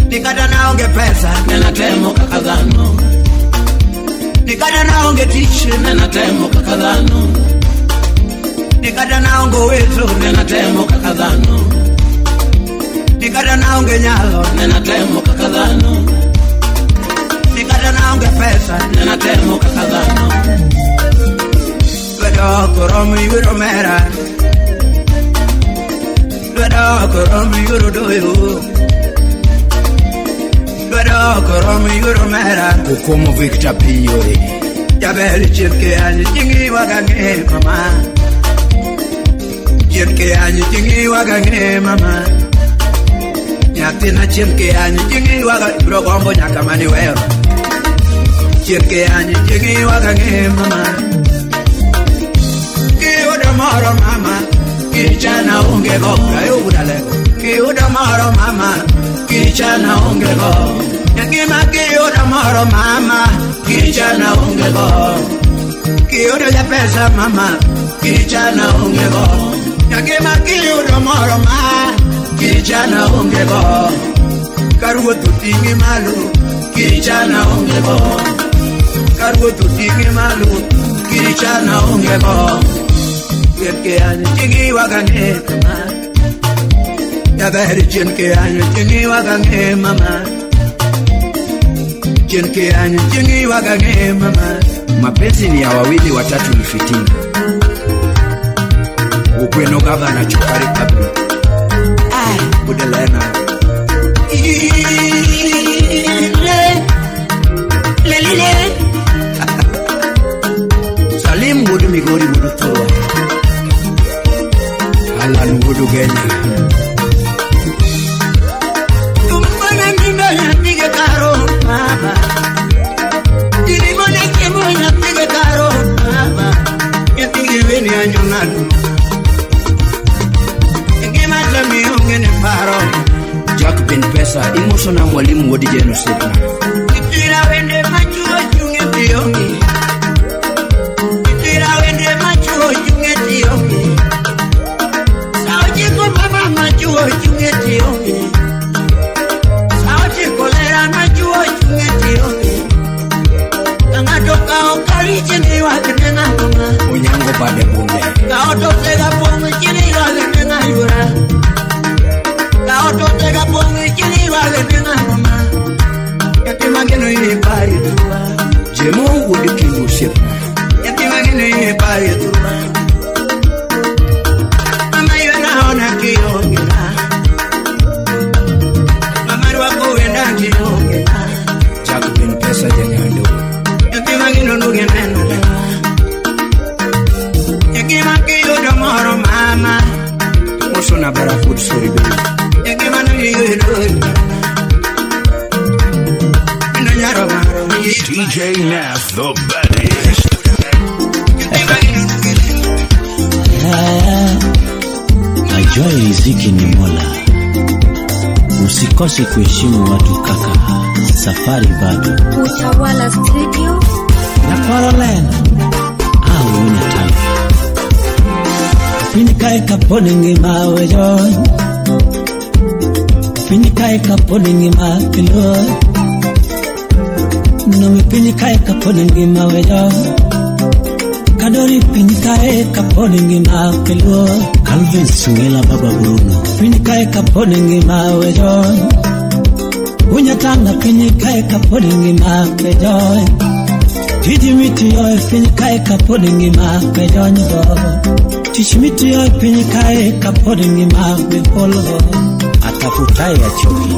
S10: Ni kata naonge pesa nenatemo kaka dhano. Ni kata naonge tich nenatemo kaka dhano. Ni kata naonge weto nenatemo kaka dhano. Ni kata naonge nyalo nenatemo kaka dhano. Ni kata naonge pesa nenatemo kaka dhano. Lwedo ok rom yudo mera. Lwedo ok rom yudo doyo. Kwadok oromo yuoro mera.
S8: Okomo Victor Pinyore.
S10: Jaber chien ke anyi chingi wagange mama. Chien ke anyi chingi wagange mama. Nyathina chien ke anyi chingi waga ibro gombo nyaka mani weyo. Chien ke anyi chingi wagange mama. Kiyudo moro mama, kichana onge go kayo udale. Kiyudo moro mama, kichana onge go. Nyakima kiyudo moro mama, kichana onge go. Kiyudo ja pesa mama, kichana onge go. Nyakima kiyudo moro ma, kichana onge go. Karuoth oting'i malo, kichana onge go. Karuoth oting'i malo, kichana onge go. Chien ke anyi chingi wagange mama. Jaber chien ke anyi chingi wagange mama. Chien ke anyi chingi wagange mama.
S8: Mapenzi ni ya wawili, watatu ni fitina. Ukweno gavana Chuka Republic. Budelena. Salim Wudu Migori Wudu Toa. Alan Wudu Genya.
S10: Tumana nina nyathige karo mama. Irimone chiemo nyathige karo mama. Nyathige weni anyonadu. Ngima tami onge ne paro.
S8: Jack Ben Pesa imoso na mwalimu Wodi Jeno Sedna.
S10: Itira wende machuo chunge tiongi. Itira wende machuo chunge tiongi. Sao chiko mama machuo chunge tiongi. Sao chiko lera machuo chunge tiongi. Ng'ato kao kariche ni wakne nga mama.
S8: Onyango bade bunde.
S10: Kao to tega ponge chini wakne nga yura. Kao to tega ponge chini wakne nga mama. Yati mageno ye pari tuwa.
S8: Jemo Wodi Kingu Sedna.
S10: Yati mageno ye pari tuwa. Mama yona ona kiongela. Mama rwako wenda kiongela.
S8: Jack Ben Pesa janyando.
S10: Yati mageno nuge neno lewa. Yaki makiyudo moro mama.
S8: Imoso na Barakut Soribe.
S10: Yaki mano yudo. Ino nyaro maro.
S5: DJ Nath, the baddest.
S7: Ajuaye riziki ni Mola. Usikose kuheshimu watu kaka, safari bado.
S3: Utawala Studio.
S7: Na Caroline au unataka Pinikae kapone ngima wejo. Pinikae kapone ngima kilo. No pinikae kapone ngima wejo. Kadori pinikae kapone ngima kilo. Calvin Sungela Baba Bruno. Pinikae kapone ngima wejo. Unyatanga pinikae kapone ngima wejo. Tiji miti yo pinikae kapone ngima wejo nyo. Tiji miti yo pinikae kapone ngima weholo. Atafutaye achoki,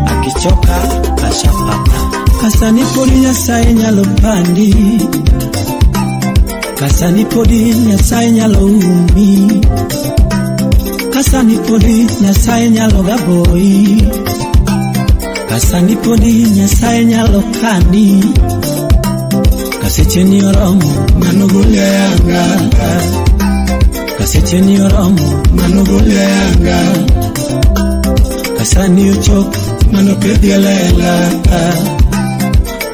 S7: akichoka ashapata. Kasani podi Nyasaye nyalo pandi. Kasani podi Nyasaye nyalo umi. Kasani podi Nyasaye nyalo gaboi. Kasani podi Nyasaye nyalo kani. Kaseche ni oromo mano gole yanga. Kaseche ni oromo mano gole yanga. Kasani ochok mano pedhi lela.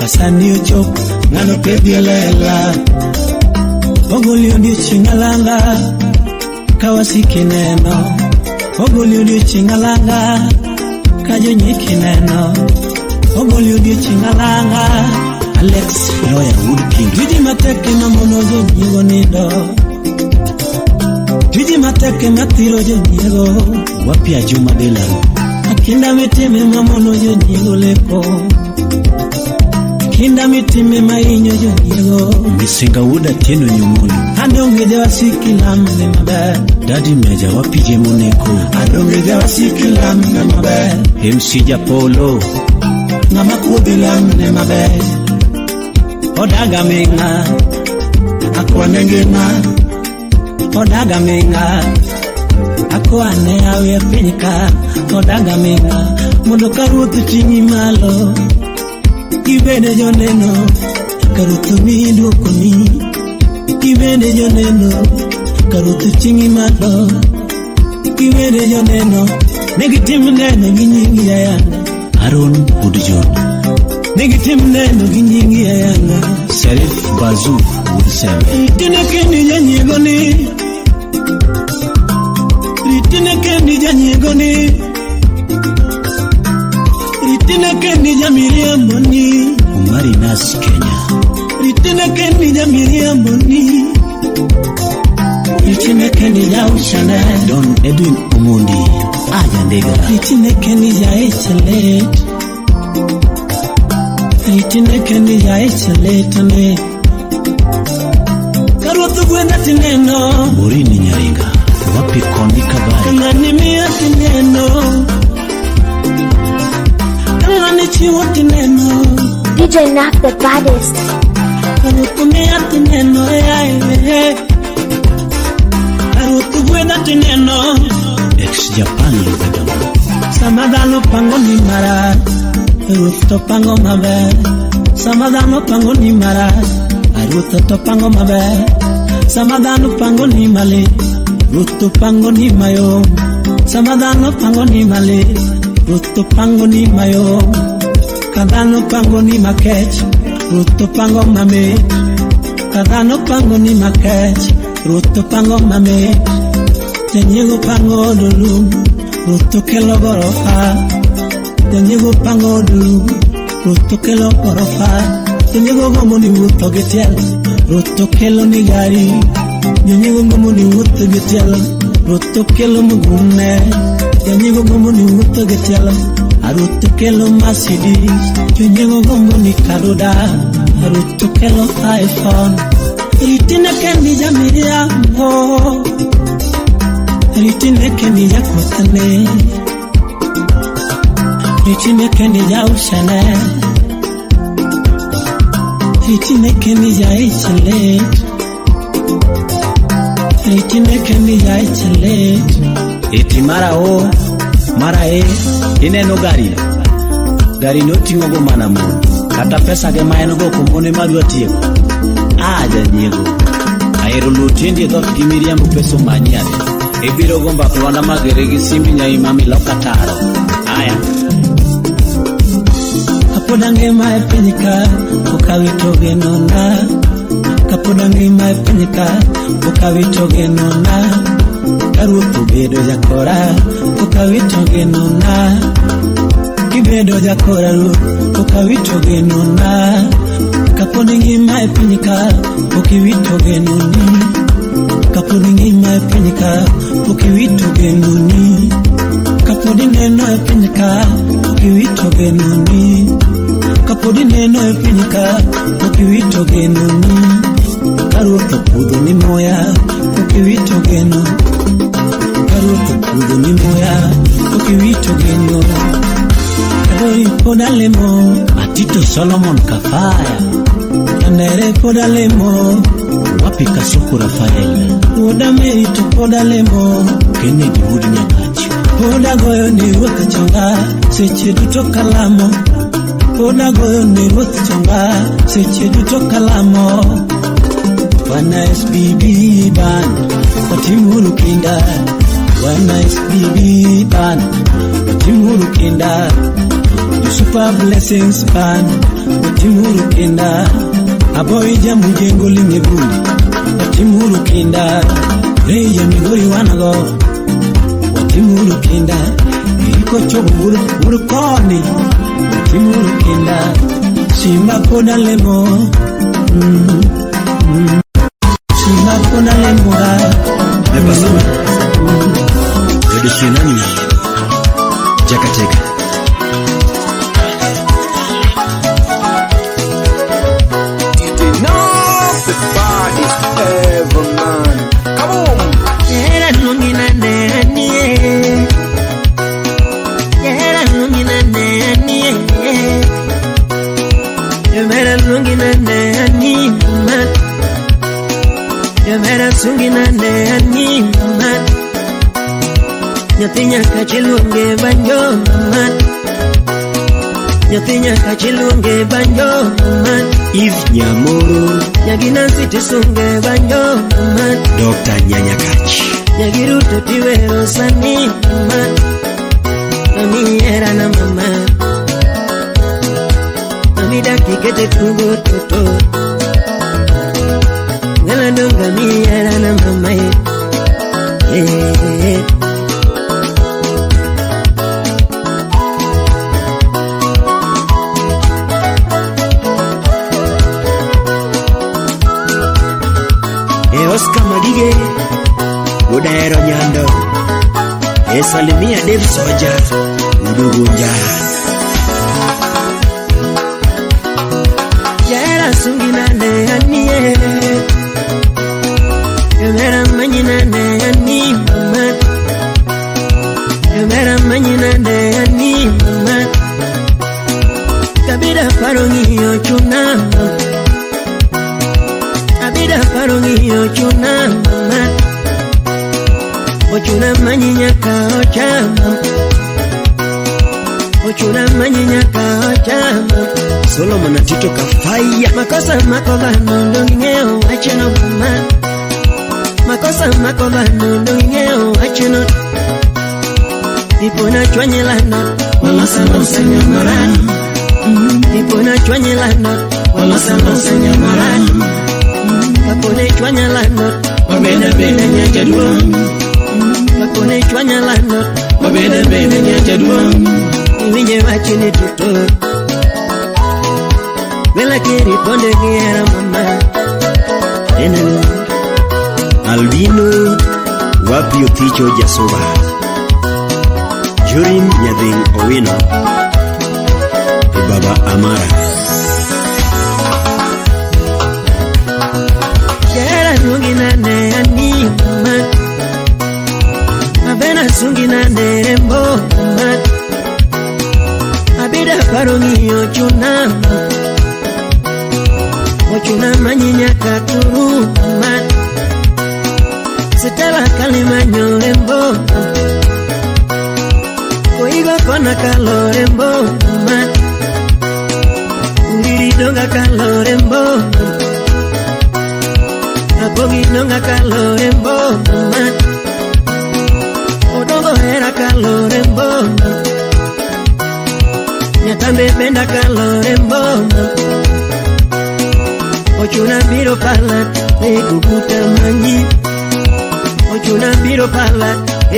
S7: Kasani ochok mano pedhi lela. Ogoli odiochieng' alanga ka wasiki neno. Ogoli odiochieng' alanga ka jonyiki neno. Ogoli odiochieng' alanga. Alex Lawyer Wood King. Tiji matek ema mono jonyiego nindo. Tiji matek ema thiro jonyiego. Wapia Juma Delaro. Akinda mitime ma mono jonyiego leko. Kinda mitime ma hinyo jonyiego. Misinga Wuod Atieno Nyomolo. Adonge jawasiki lamne maber. Daddy Meja wapije moneko. Adonge jawasiki lamne maber. MC Japolo. Ng'ama kudhi lamne maber. Odaga ming'a, akwane ngima. Odaga ming'a, akwane awe e piny ka. Odaga ming'a, mondo ka ruoth oting'i malo, gibede joneno. Ka ruoth omiyi dwokoni, gibede joneno. Ka ruoth oting'i malo, gibede joneno. Ne gitim neno gi nyingi ayanga.
S11: Aaron Budjon.
S7: Ne gitim neno gi nyingi ayanga.
S11: Serif Bazu wuod Sembe.
S7: Ritine kendi janyiego ni. Ritine kendi janyiego ni. Ritine kendi jamiriambo ni.
S11: Umari Nas Kenya.
S7: Ritine kendi jamiriambo ni. Ritine kendi jauchane.
S11: Don Edwin Omondi. Aja Ndega.
S7: Ritine kendi jaichalet. Ritine kendi jaichalet ne. Karuoth ogwedha tineno.
S11: Morini Nyaringa. Wapi Kondi Kabai.
S7: Kang'ani miya tineno. Kang'ani chiwo tineno.
S3: DJ Naff the baddest.
S7: Karuoth miya tineno. Karuoth ogwedha tineno.
S11: Ex Japan Lubedamo.
S7: Sama dhano pango ni marach, ruoth to pango maber. Sama dhano pango ni marach, ruoth to pango maber. Sama dhano pango ni malit, ruoth to pango ni mayom. Sama dhano pango ni malit, ruoth to pango ni mayom. Ka dhano pango ni makech, ruoth to pango mamit. Ka dhano pango ni makech, ruoth to pango mamit. Janyiego pango odolum, ruoth to kelo gorofa. Janyiego pango odolum, ruoth to kelo gorofa. Janyiego gombo ni wuotho gi tielo, ruoth to kelo ni gari. Janyiego gombo ni wuotho gi tielo, ruoth to kelo mgune. Janyiego gombo ni wuotho gi tielo, ruoth to kelo Mercedes. Janyiego gombo ni kaduda, ruoth to kelo iPhone. Ritine kendi jamiriambo. Ritine kendi jakothne. Ritine kendi jauchane. Ritine kendi jaichalet. Ritine kendi jaichalet.
S11: Eti mara o, mara e, ineno gari. Gari no oting'o go mana mon. Kata pesa ge ma en go ok mon ema dwa tieko. Ah, janyiego. Ahero luwo tiendi e dhoot gi miriambo pesa omanyi ade. Ibiro go mbak Lwanda Magere gi simbi nyai mami loka taro. Aya.
S7: Kapod angima e piny ka, pok awito genona. Kapod angima e piny ka, pok awito genona. Ka ruoth obedo jakora, pok awito genona. Kibedo jakora ruoth, pok awito genona. Kapod ingima e piny ka, pok iwito genoni. Kapod ingima e piny ka, pok iwito genoni. Kapod ineno e piny ka, pok iwito genoni. Kapod ineno e piny ka, pok iwito genoni. Ka ruoth okudho ni muya, pok iwito geno. Ka ruoth okudho ni muya, pok iwito geno. Kadori pod alemo,
S11: Atito Solomon Kafaya.
S7: Andere pod alemo.
S11: Wapi Kasuku Rafael.
S7: Wuoda Mary to pod alemo.
S11: Kennedy wuod Nyakach.
S7: Pod agoyo ni ruoth chonga, seche duto kalamo. Pod agoyo ni ruoth chonga, seche duto kalamo. Wana SBB band, watimuru kinda. Wana SBB band, watimuru kinda. The Super Blessings Band, watimuru kinda. Aboy jamujengo limeguli, watimuru kinda. Rei ya Migori wanago, watimuru kinda. Iko chobo uru uru koni, watimuru kinda. Simba pod alemo, Simba pod alemo ga.
S11: Edo Sinani. Jakateka.
S9: DJ Naff, the baddest ever, man. Come on.
S10: Era lumina nenie. Era lumina nenie.
S7: Nyathi nyaka chiluonge banjo mama. Nyathi nyaka chiluonge banjo mama.
S11: Eve Nyamoro.
S7: Nyagi Nancy tisunge banjo mama.
S11: Dr. Nyanyakach.
S7: Nyagi Ruto tiwero sani mama. Mami era na mama. Mami daki kete tugo toto. Ngala donga mi era na mama ye. Yeah.
S11: E Oscar Magige Udaero Nyando. E Salimia Dave Soja Udugunja.
S7: Yera sungi nane anie. Yera manyi nane ani mama. Yera manyi nane ani mama. Kabida parongi ochuna. Abida parongi ochuna mama. Ochuna manyi nyaka ocha mama. Ochuna manyi nyaka ocha mama.
S11: Solomon Atito Kafaya.
S7: Makosa makoba nondo ngeo acheno mama. Makosa makoba nondo ngeo acheno. Ipona chwanyelana walosa losa nyamarani. Ipona chwanyelana walosa losa nyamarani. Kapone chwanyelana wabeda beda nyajaduong. Kapone chwanyelana wabeda beda nyajaduong. Iwinje wachini toto. Bela kiri ponde giera mama. Enelo
S11: Albino wapi Oticho Jasuba. Jorim Nyadhing Owino. E Baba Amara.
S7: Yera nungi nane ani mama. Abena sungi nane rembo mama. Abida parongi ochuna. Ochuna manyi nyaka turu mama. Sitela kalimanyo rembo. Koigo kona kalorembo mama. Uriri donga kalorembo. Apogi donga kalorembo mama. Odongo era kalorembo. Nyatambe benda kalorembo. Ochuna biro pala e kukuta manyi. Ochuna biro pala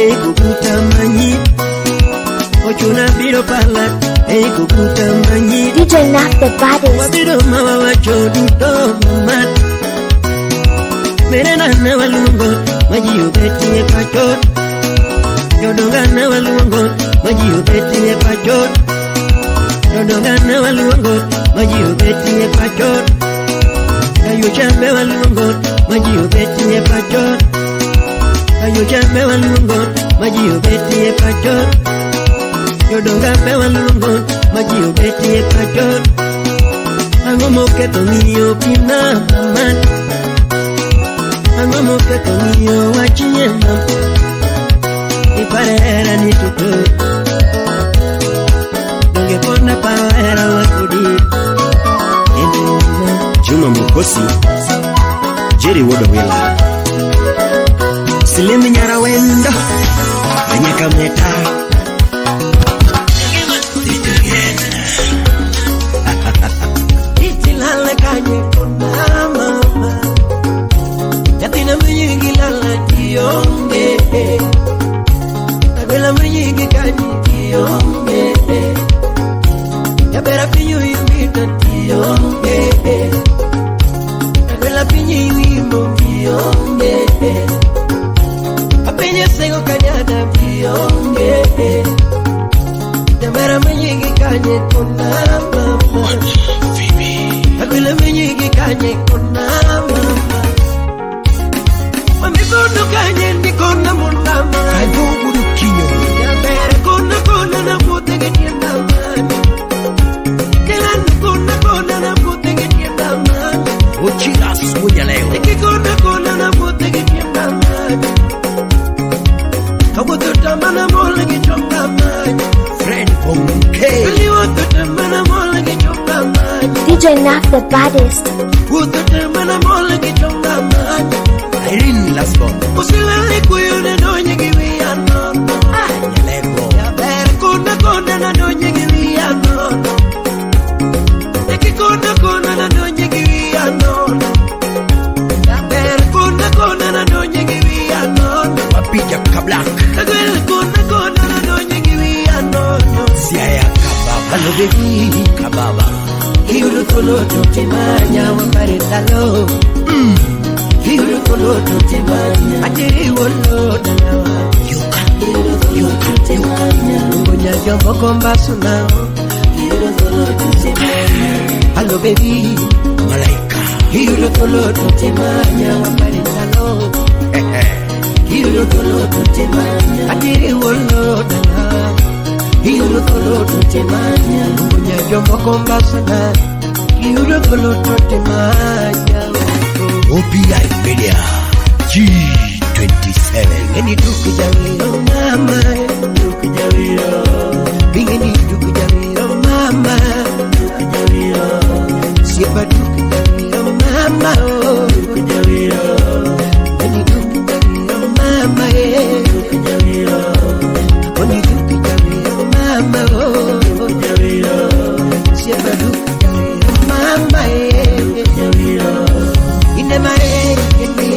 S7: e kukuta manyi. Ochuna biro pala e kukuta manyi.
S3: DJ Naf the baddest.
S7: Wabiro mawa wacho duto mama. Merena na walungo maji obeti e pacho. Yodonga na walungo maji obeti e pacho. Yodonga na walungo maji obeti e pacho. Ayo chambe walungo maji obeti e pacho. Ayo chambe walungo maji obeti e pacho. Yodonga be walungo maji obeti e pacho. Ango moketo miyo pina mama. Ango moketo miyo wachie mama. Iparera ni tuto. Donge pona pawera wakudi.
S11: Juma Mukosi, Jerry Wodowela, Silimi Nyarawendo, Anyaka Meta.
S7: Itilala kanye kona mama. Yatina mnyingi lala kionge. Tabela mnyingi kanye kionge. Yabera pinyu yumita kionge. Tabela pinyu yumbo kionge. Apenye sego kanyada kionge. Yabera mnyingi kanye kona mama. Tabela mnyingi kanye kona mama. Mami kono kanye ndi kona mulama.
S2: Kagugu kinyo.
S7: Yabera kona kona na mutege tienda mama. Kona kona na mutege tienda mama.
S11: Ochiras munya leo.
S7: Kona kona na mutege tienda mama.
S10: Kawuotho tamana mol gi chonga manyo.
S8: Fred Bonke.
S10: Wuotho tamana mol gi chonga manyo.
S3: DJ Naf the baddest.
S10: Wuotho tamana mol gi chonga manyo.
S8: Irene Lasbon.
S10: Usilale kuyo ne donye gi wiya nono.
S8: Ah, Nyalego.
S10: Jaber kona kona na donye gi wiya nono. Eki kona kona na donye gi wiya nono. Jaber kona kona na donye gi wiya nono.
S8: Wapija Kablak.
S10: Kagwel kona kona na donye gi wiya nono.
S8: Siaya Kababa.
S10: Hello baby.
S8: Kababa.
S10: Iyudo thuolo to timanya wapare ndalo. Iyudo thuolo to timanya ateri wolo dalawa.
S8: Yuka.
S10: Iyudo thuolo to timanya ngonya jomoko mbasu nao. Iyudo thuolo to timanya. Hello baby.
S8: Malaika.
S10: Iyudo thuolo to timanya wapare ndalo. Iyudo thuolo to timanya ateri wolo dalawa. Iyudo thuolo to timanya ngonya jomoko mbasu nao. Iyudo thuolo to timanya.
S8: OPI Media G27.
S10: Bingeni tukujawiro mama, tukujawiro. Bingeni tukujawiro mama, tukujawiro. Siepa tukujawiro mama, oh, tukujawiro. Bingeni tukujawiro mama, eh, tukujawiro. Kaponi tukujawiro mama, oh, tukujawiro. Siepa tukujawiro mama, eh, tukujawiro. Inema eri kendi,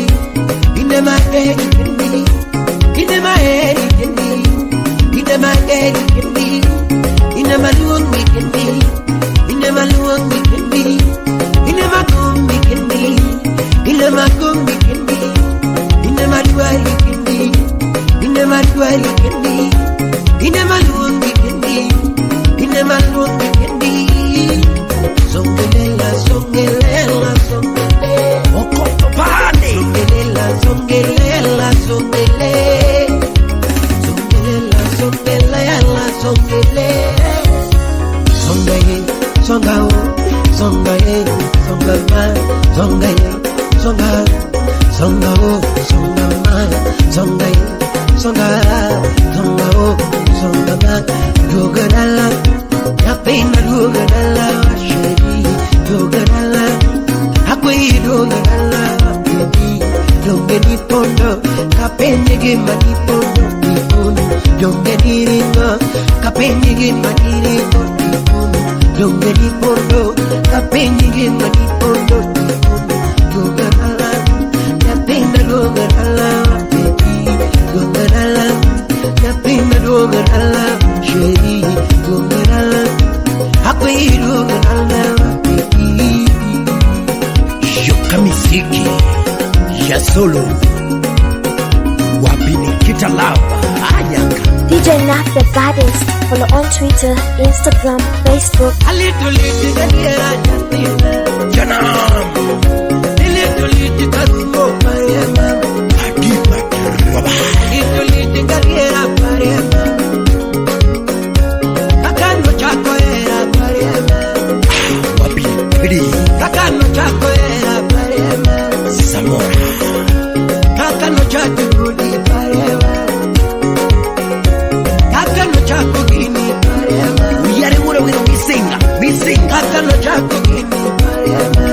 S10: inema eri kendi, inema eri kendi, inema eri kendi, inema luong mi kendi, inema luong mi kendi, inema kum mi kendi, inema kum mi kendi, inema duari kendi, inema duari kendi, inema luong mi kendi, inema luong mi kendi. Songelela, songelela, songelela.
S8: Mokopane.
S10: Songelela, songelela, songele. Songelela, songelela, songele. Songa ye, songa o, songa ye, songa ma, songa ye, songa, songa o, songa ma, songa ye, songa, songa o, songa ma. Dugadala, napenda dugadala, sheri, dugadala. Akwe dugadala, baby. Donge ni pondo, kapenye gi mani pondo, ipuno. Donge ni ringo, kapenye gi mani ringo, ipuno. Donge ni pondo, kapenye gi mani pondo, ipuno. Dugadala, napenda dugadala, baby. Dugadala, napenda dugadala, sheri, dugadala. Akwe dugadala, baby.
S8: Yoka Miziki ya solo. Wapi Nikita Lava. Ayaka.
S3: DJ Naf the baddest. Follow on Twitter, Instagram, Facebook.
S10: A little little gadiera nyathina.
S8: Janam.
S10: Little little karumo parema.
S8: Adiba Roba.
S10: Little little gadiera parema. Kakano chako era parema.
S8: Wapi Pedi.
S10: Kakano chako era parema.
S8: Samora.
S10: Kakano chako gudi parema. Kakano chako gini parema.
S8: Uyare wura wira misinga. Misinga.
S10: Kakano chako gini parema.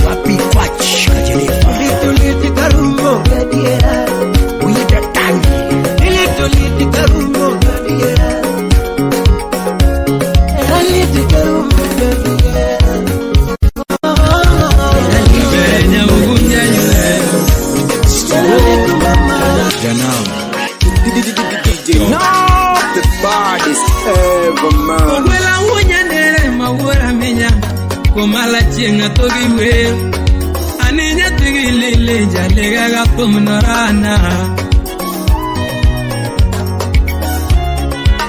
S8: Wapi Kwach Kajelifa.
S10: Little little karumo gadiera.
S8: Uyeda Tangi.
S10: Little little karumo gadiera. Little karumo gadiera.
S8: Janam.
S9: DJ Not the baddest ever man.
S7: Ogwela wunya nere mawuora minya Komala chieng' atho gi wer Ani nyathi gi lili jalega ga thum norana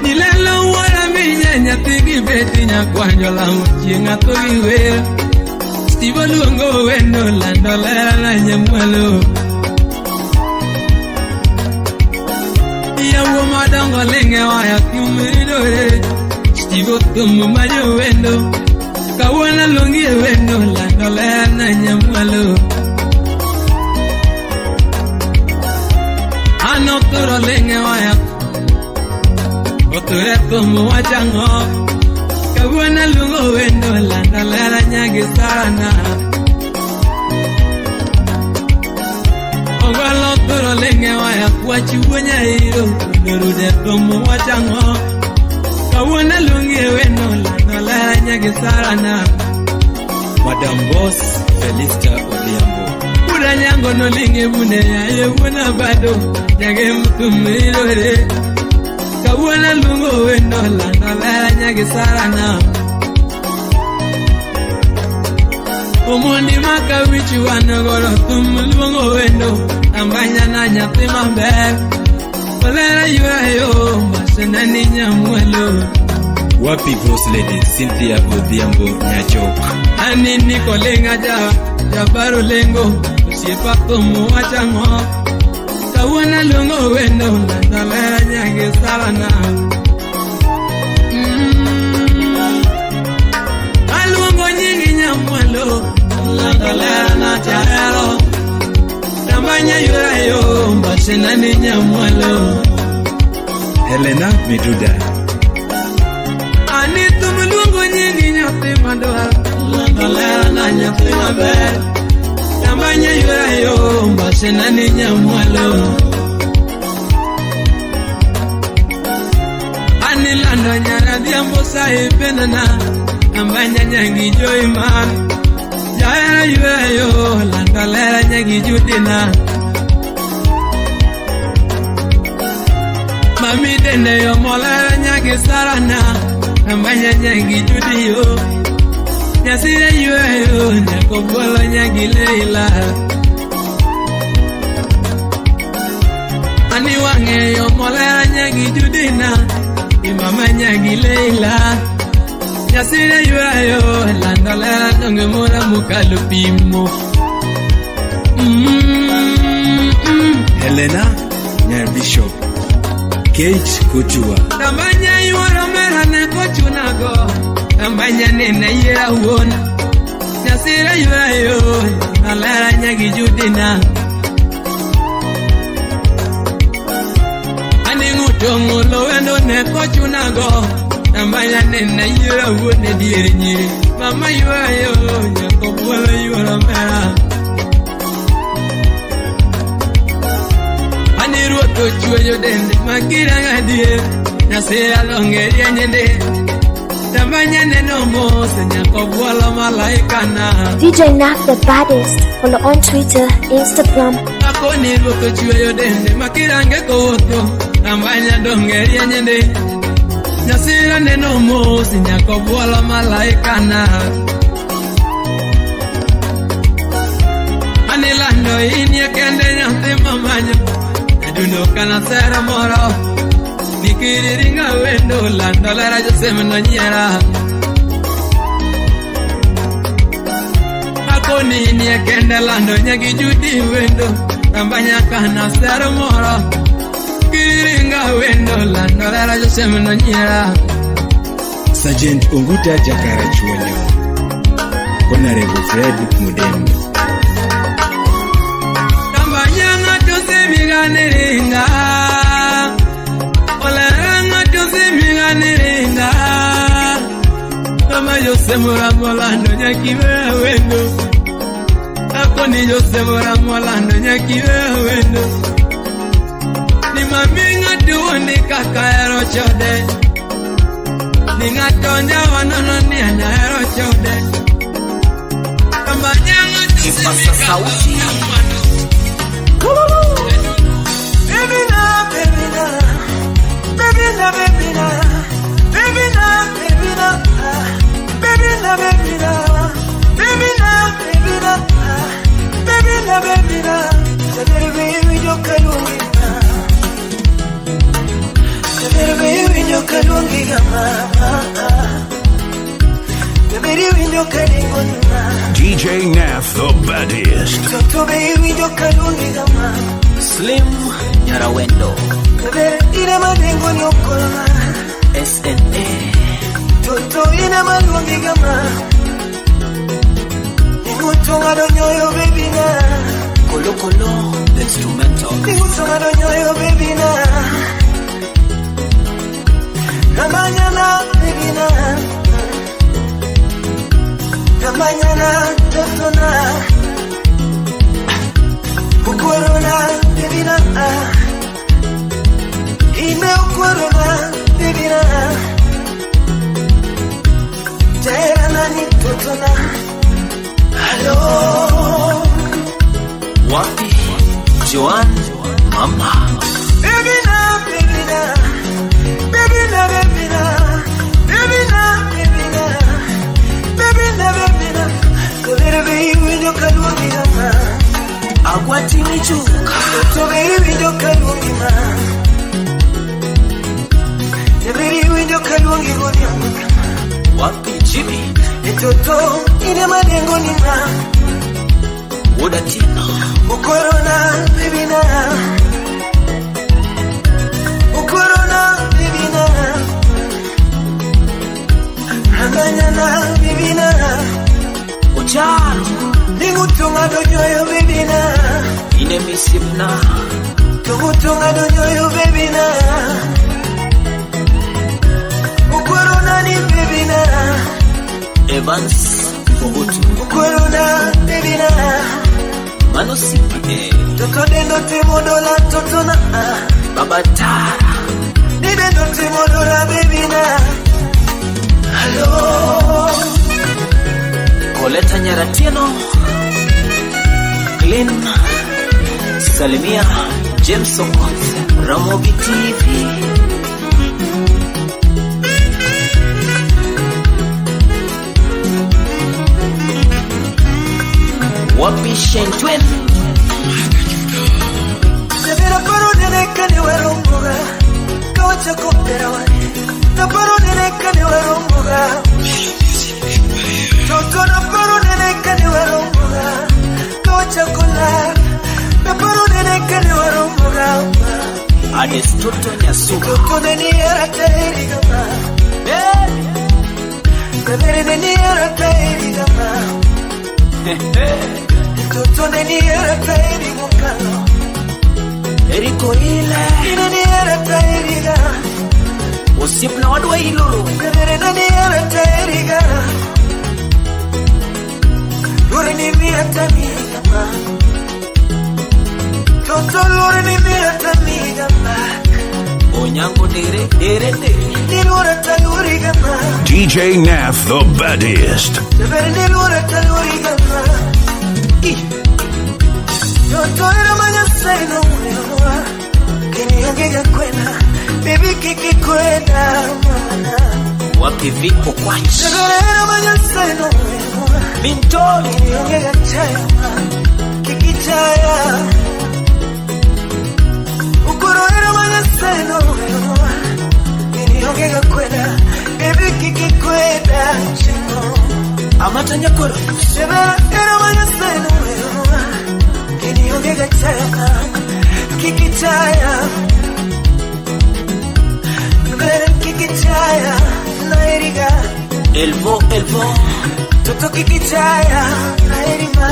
S7: Nilelo wuora minya nyathi gi beti nyakwanjo lamo chieng' atho gi wer Steve oluongo wendo lando lera na nyamwalo Yawuo madongo ling' e waya kumridore Steve othum ma jowendo Kawuono luongi e wendo lando ler na nyamwalo An othuro ling' e waya Kethore thum wachang'o Kawuono aluongo wendo lando lera nyagi sarana Ogolo thoro lenge waya kwach wuo nyairo Orude thum wachang'o Kawuono aluongi e wendo lando lera nyagi sarana
S12: Madam Boss Felista Odhiambo.
S7: Ura nyango nolinge bune yaye wuona bado Nyage mtumirore Kawuono aluongo wendo lando lera nyagi sarana Omondi maka wich wan goro thum luongo wendo Ambanya na nyathi maber Olera ywayo masena ni nyamwalo
S12: Wapi Boss Lady Cynthia Odhiambo Nyachok.
S7: Anini kolenga ja jabaro lengo Osiepa thum wachang'o Kawuono aluongo wendo lando lera nyagi sarana Aluongo nyingi nyamwalo lando lera na jahero Tambanya yurayo mbasena ni nyamwalo
S12: Helena Miduda.
S7: Ani thum luongo nyingi nyathi madwar lando lera na nyathi maber Tambanya yurayo mbasena ni nyamwalo Ani lando nyara dhiambo saipenana Ambanya nyangi joiman Jahera yurayo lando lera nyagi judina Mami dende yo molera nyagi sarana Ambanya nyangi judiyo Nyasire yurayo nyako bwolo nyagi leila Ani wang'e yo molera nyagi judina Imama nyagi leila Nyasire yurayo lando lera donge mora mokalo pimo
S12: Helena Nyar Bishop. Kate Kutua.
S7: Tambanya yuoro mera ne kochunago Tambanya nene yiera wuon Nyasire yurayo lera nyagi judina Ani ng'uto ng'ulo wendo ne kochunago Tambanya nene yiera wuon e dier nyiri Mama yurayo nyako bwolo yuoro mera Ani ruoth ochweyo dende makirang' adier Nyasira donge rieny Tambanya neno mos nyako bwolo malaikana
S3: DJ Naf the baddest. Follow on Twitter, Instagram,
S7: Akoni ruoth ochweyo dende makirange kowuotho Tambanya donge rieny Nyasira neno mos nyako bwolo malaikana Ani lando inie kende nyathi mamanyo Adundo kana sera moro Nikiriringa wendo lando lera josem no nyiera Akoni inie kende lando nyagi judi wendo Tambanya kana sera moro Kiriringa wendo lando lera josem no nyiera
S12: Sergeant Unguta Jakara Chuonyo. Honorable Fred Mudembe.
S7: Tambanya ng'ato semiganiringa Olera ng'ato semiganiringa Kama Jose Muramolando nyakiwe wendo Akoni Jose Muramolando nyakiwe wendo Ni mami ng'ato wuondi kaka hero chode Ni ng'ato njawa nono ni anahero chode Tambanya ng'ato semiganiringa
S10: Baby na, baby na, baby na, baby na, baby na, baby na, baby na, baby na, baby na, baby na, baby na, baby na, Jabir baby yo kalungi na, Jabir baby yo kalungi mama, Jabir baby yo kalungi na,
S5: DJ Naff the baddest.
S10: Toto baby yo kalungi mama.
S13: Slim Nyarawendo
S10: Ina madengo nyokola
S13: SNA
S10: Toto ina malungi gama Ningutonga donyoyo baby na
S13: Kolo Kolo the instrumental
S10: Ningutonga donyoyo baby na
S14: Namanyana bibina Namanyana totona Ukorona bibina Ime ukorona bibina Tera nani totona Hello
S13: Wapi Joan Mama
S14: Baby na baby na baby na baby na baby na baby na baby na baby na Kolere baby kaluongi ma
S13: Agwati michuka
S14: To baby kaluongi ma Baby winjo kaluongi godhiambo
S13: Wapi Jimmy
S14: Toto ine madengo ni ma
S13: Woda Tino
S14: Ukorona baby na Ukorona baby na Amanyana baby na
S13: Ocharo
S14: Ningutunga donyoyo baby na
S13: Ine misipna
S14: Tungutunga donyoyo baby na Ukorona ni baby na
S13: Evans Obutu
S14: Ukorona baby na
S13: Mano sipide
S14: Toto dendo timodola totona
S13: Baba Tara
S14: Ni dendo timodola baby na Hello
S13: Koleta Nyaratieno Clean Salimia James Okoth Ramogi TV Wapi Shentwen
S14: Nevera paro nene kane waromboga Kawacha kopera wani Na paro nene kane waromboga Toto na paro nene kane waromboga Kawacha kola Na paro nene kane waromboga
S13: Ades Toto Nyasuka
S14: Toto neni erata erigama Nevere neni erata erigama Toto neni erata erigokalo
S13: Eriko ile
S14: Neni erata eriga
S13: Osipna wadwa iloro
S14: Nevere neni erata eriga Lore ni miata migama Toto lore ni miata migama
S13: Onyango dere dere dere
S14: Nilora talurigama
S5: DJ Nath the baddest.
S14: Nevere nilora talurigama Toto era manyaseno mwewa Kini yangega kwena Baby kiki kwena mana
S13: Wapi vipo kwachi
S14: Nevere era manyaseno mwewa
S13: Mintoli
S14: Kini yangega chaya Kiki chaya Ukuro era manyaseno mwewa Kini yangega kwena Baby kiki kwena Chingo
S13: Amata nyakoro
S14: Nevere era manyaseno mwewa Kini yangega chaya Kiki chaya Nevere kiki chaya Naeriga
S13: Elvo elvo
S14: Toto kiki chaya Naerima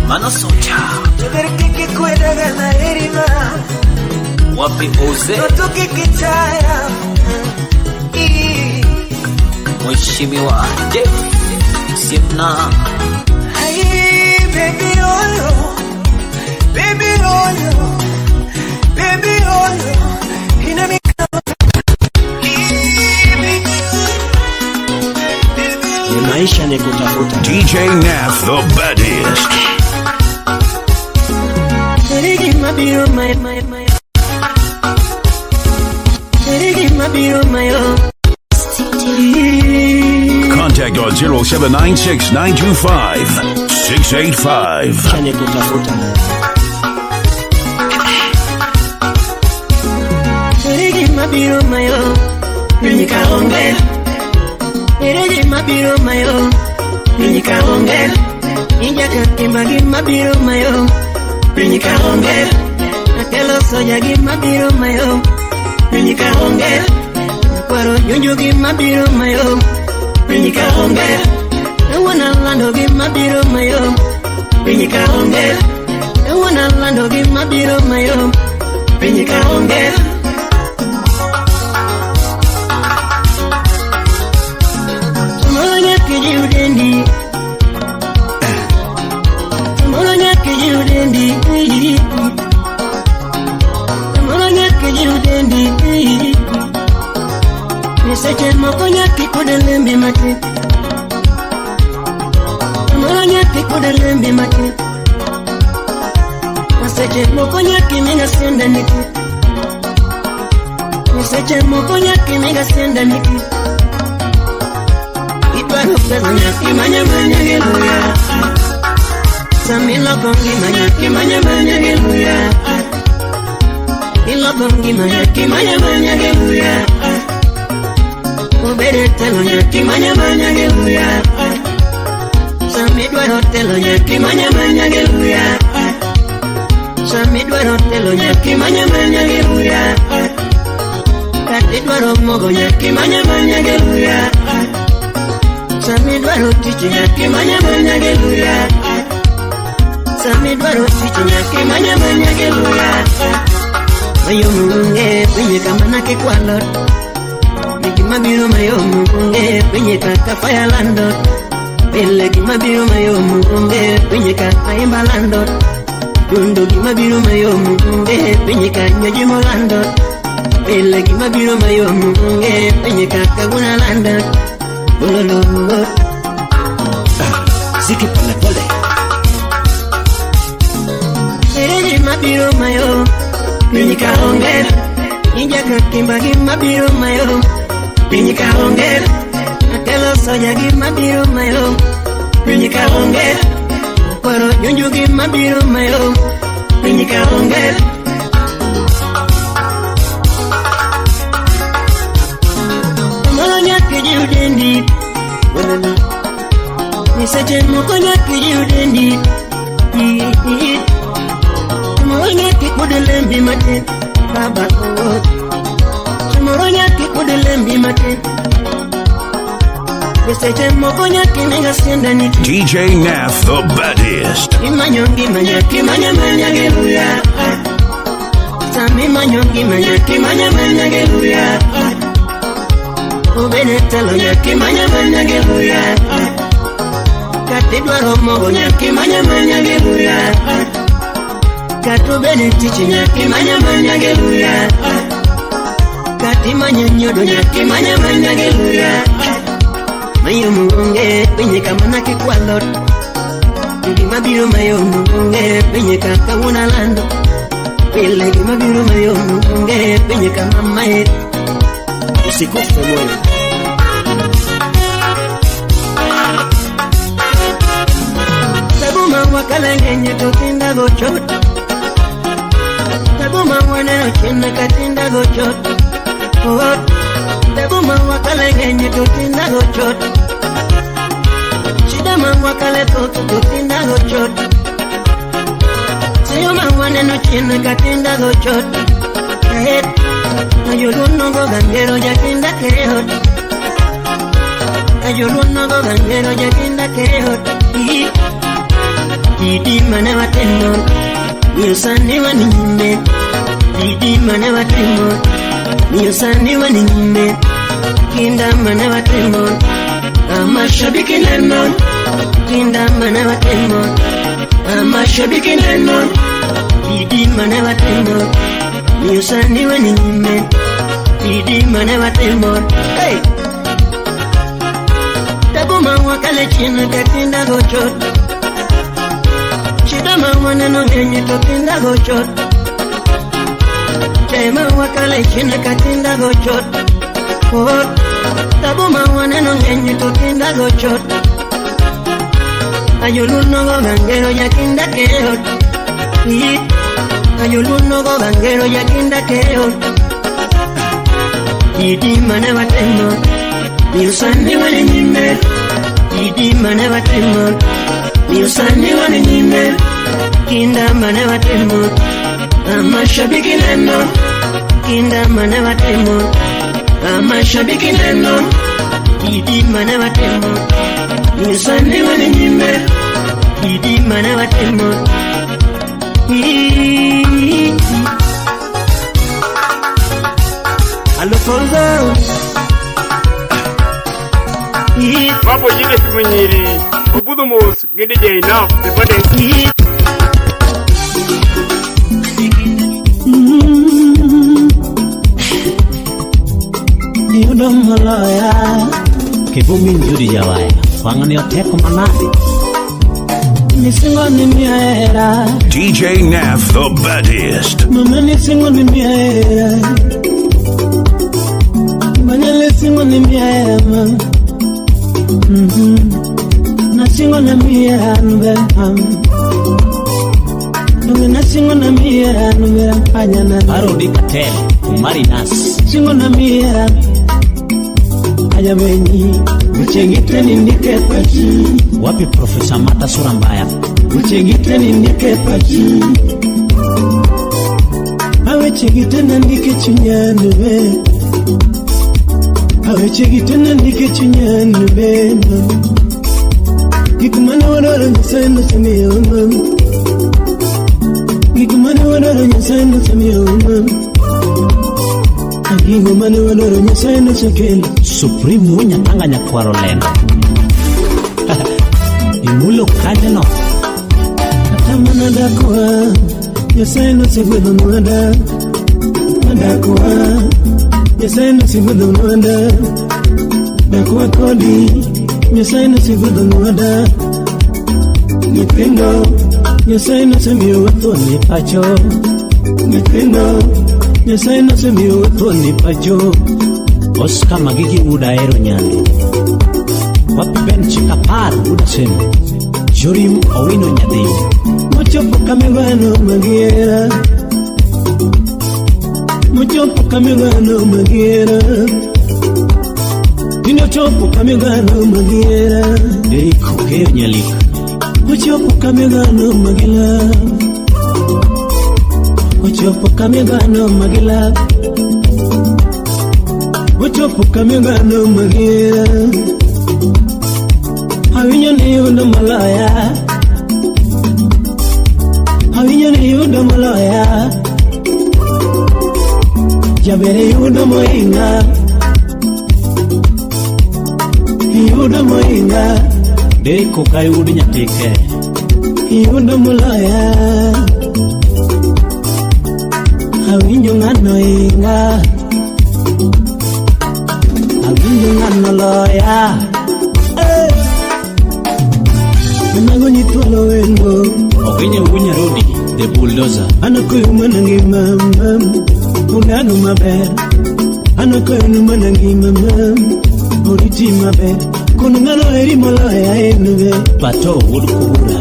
S13: Mano socha
S14: Nevere kiki kwedaga naerima
S13: Wapi Oze
S14: Toto kiki chaya
S13: Mheshimiwa Jeff Sipna
S14: Hey baby oyo Baby oyo Baby oyo Inami
S11: Ni maisha ni kutafuta
S5: DJ Nath the baddest.
S7: Erigi mabiro my my my Erigi mabiro my oh
S5: Contact on 0796 925 685.
S11: Ni kutafuta
S7: Erigi mabiro my oh Ninyi kaonge Erigi mabiro my oh Ninyi kaonge Injaka kimbagi mabiro my oh Ninyi kaonge Akelo soja gi mabiro my oh Ninyi kaonge Kwaro nyonjo gi mabiro my oh Ninyi kaonge Ewana lando gi mabiro my oh Ninyi kaonge Ewana lando gi mabiro my oh Ninyi kaonge
S15: Seche moko nyathi koda lembe matin. Moro nyathi koda lembe matin. Seche moko nyathi miga senda niti. Seche moko nyathi miga senda niti. Idwaro pesa nyathi manya manya gi luya. Sami loko ngima nyathi manya manya gi luya. Iloko ngima nyathi manya manya gi luya. Obere telo nyathi manya manya gi luya. Sami dwaro telo nyathi manya manya gi luya. Sami dwaro telo nyathi manya manya gi luya. Kati dwaro mogo nyathi manya manya gi luya. Sami dwaro tich nyathi manya manya gi luya. Sami dwaro tich nyathi manya manya gi luya. Mayom onge pinye kama nakikwalo. Gima biro mayom onge pinye kaka fire lando. Pile gima biro mayom onge pinye kaka imba lando. Dundo gima biro mayom onge pinye ka nyoji molando. Pile gima biro mayom onge pinye kaka guna lando. Bololo.
S8: Ziki pole pole.
S15: Ere gima biro mayom pinye ka onge. Inja kakimba gima biro mayom pinye ka onge. Akelo soja gima biro mayom pinye ka onge. Kwaro jonjo gima biro mayom pinye ka onge. Moro nyathi jiw dendi. Ni seche moko nyathi jiw dendi. Moro nyathi kod lembi matin. Baba oh. Moro nyathi kod lembi matin. Seche moko nyathi niga senda niti.
S5: DJ Nath, the baddest.
S15: Imanyo ngima nyathi manya manya gi luya. Sami manyo ngima nyathi manya manya gi luya. Obene telo nyathi manya manya gi luya. Kati dwaro mogo nyathi manya manya gi luya. Kati obene tich nyathi manya manya gi luya. Kati manyo nyodo nyathi manya manya gi luya. Mayom onge pinye kama nakikwalo. Gima biro mayom onge pinye kaka wuon alando. Pile gima biro mayom onge pinye kama mae.
S8: Usikufe moyo.
S15: Tabuma wakalengenye totinda gochot. Tabuma waneno chien katinda gochot. Oh. Tabuma wakalengenye totinda gochot. Chidama wakale toto totinda gochot. Siyoma waneno chien katinda gochot. Eh. Ayoluno go gangero jakinda keot. Ayoluno go gangero jakinda keot. Didi mane watemo. Miyo sani wani nyime. Didi mane watemo. Miyo sani wani nyime. Kinda mane watemo. Amashabiki neno. Kinda mane watemo. Amashabiki neno. Didi mane watemo. Miyo sani wani nyime. Didi mane watemo. Hey! Tabuma wakale chien katinda gochot. Chidama waneno ng'eny to tinda gochot. Chema wakale chien katinda gochot. Oh. Tabuma waneno ng'eny to tinda gochot. Ayoluno go gangero jakinda keot. Ayoluno go gangero jakinda keot. Didi mane watemo. Miyo sani wani nyime. Didi mane watemo. Miyo sani wani nyime. Kinda mane watemo. Amashabiki neno. Kinda mane watemo. Amashabiki neno. Didi mane watemo. Miyo sani wani nyime. Didi mane watemo.
S6: Alfonso.
S16: Mambo yine simunyiri. Obudho mos gi DJ Nath, the baddest.
S7: Iyudo moloya.
S11: Kibumi Njudi Jawaya. Wang'ni oteko manade.
S7: Nisingo ni miya hera.
S5: DJ Naff, the baddest.
S7: Mama nisingo ni miya hera. Banyale singo ni miya hera ma. Nasingo na miya hera nube. Nunge nasingo na miya hera nube panya na.
S11: Parodi Katel, Umari Nas.
S7: Singo na miya hera. Ajabenyi, uchengite nindike pachi.
S11: Wapi Profesa Mata sura mbaya.
S7: Uchengite nindike pachi. Awe chegite nandike chunyanu be. Awe chegite nandike chunyanu be. Gikumana wadoro nyasaye nosemiyo mam. Gikumana wadoro nyasaye nosemiyo mam. Gigo mane wadoro nyasaye nosekelo.
S11: Supreme Wunyatanga nyakwaro lendo. Imulo kanyo.
S7: Kata mana dakwa Nyasaye nosegwedho nwanda. Dakwa Nyasaye nosegwedho nwanda. Dakwa kodi Nyasaye nosegwedho nwanda. Nyithindo Nyasaye nosemiyo thuon pacho. Nyithindo Nyasaye nosemiyo thuon pacho.
S11: Oscar Magigi Uda Ero Nyando. Wapi Ben Chikapar Uda Sembe. Jorim Owino Nyadhi.
S7: Mochopo kamigwano magiera. Mochopo kamigwano magiera. Tinochopo kamigwano magiera.
S11: Derek Okeyo Nyalik.
S7: Mochopo kamigwano magila. Ochopo kamigwano magila. Ochopo kamigwano magiera. Awinjo ni yudo moloya. Awinjo ni yudo moloya. Jabere yudo moinga. Yudo moinga.
S11: Derek Okayo wuod Nyatike.
S7: Yudo moloya. Awinjo ng'ano inga. Awinjo ng'ano loya. Mago nyitwalo wendo.
S11: Okinye Wunya Rodi, the bulldozer.
S7: Anakoyo mana ngima mam. Udago maber. Anakoyo mana ngima mam. Oriti maber. Kono ng'ano eri moloya enbe.
S11: Pato wuod Kubura.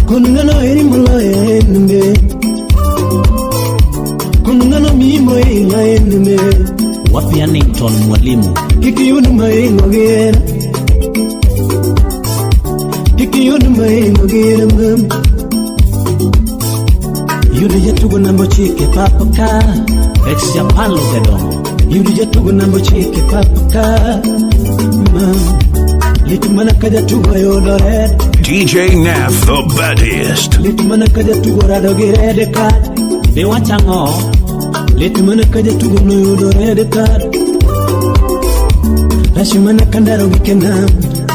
S7: Kono ng'ano eri moloya enbe. Kono ng'ano mimo inga enbe.
S11: Wapi Annington Mwalimu.
S7: Kik iyud maingo gi hera. Kik iyud maingo gi hera mam. Yudo jatugo namba 9 pap ka.
S11: Ex Japan Logedongo.
S7: Yudo jatugo namba 9 pap ka. Mam. Lit mana ka jatugo yudo red.
S5: DJ Naff, the baddest.
S7: Lit mana ka jatugo rado gi red card.
S11: Be wachang'o?
S7: Lit mana ka jatugo noyudo red card. Rach mana ka ndaro gi kenam.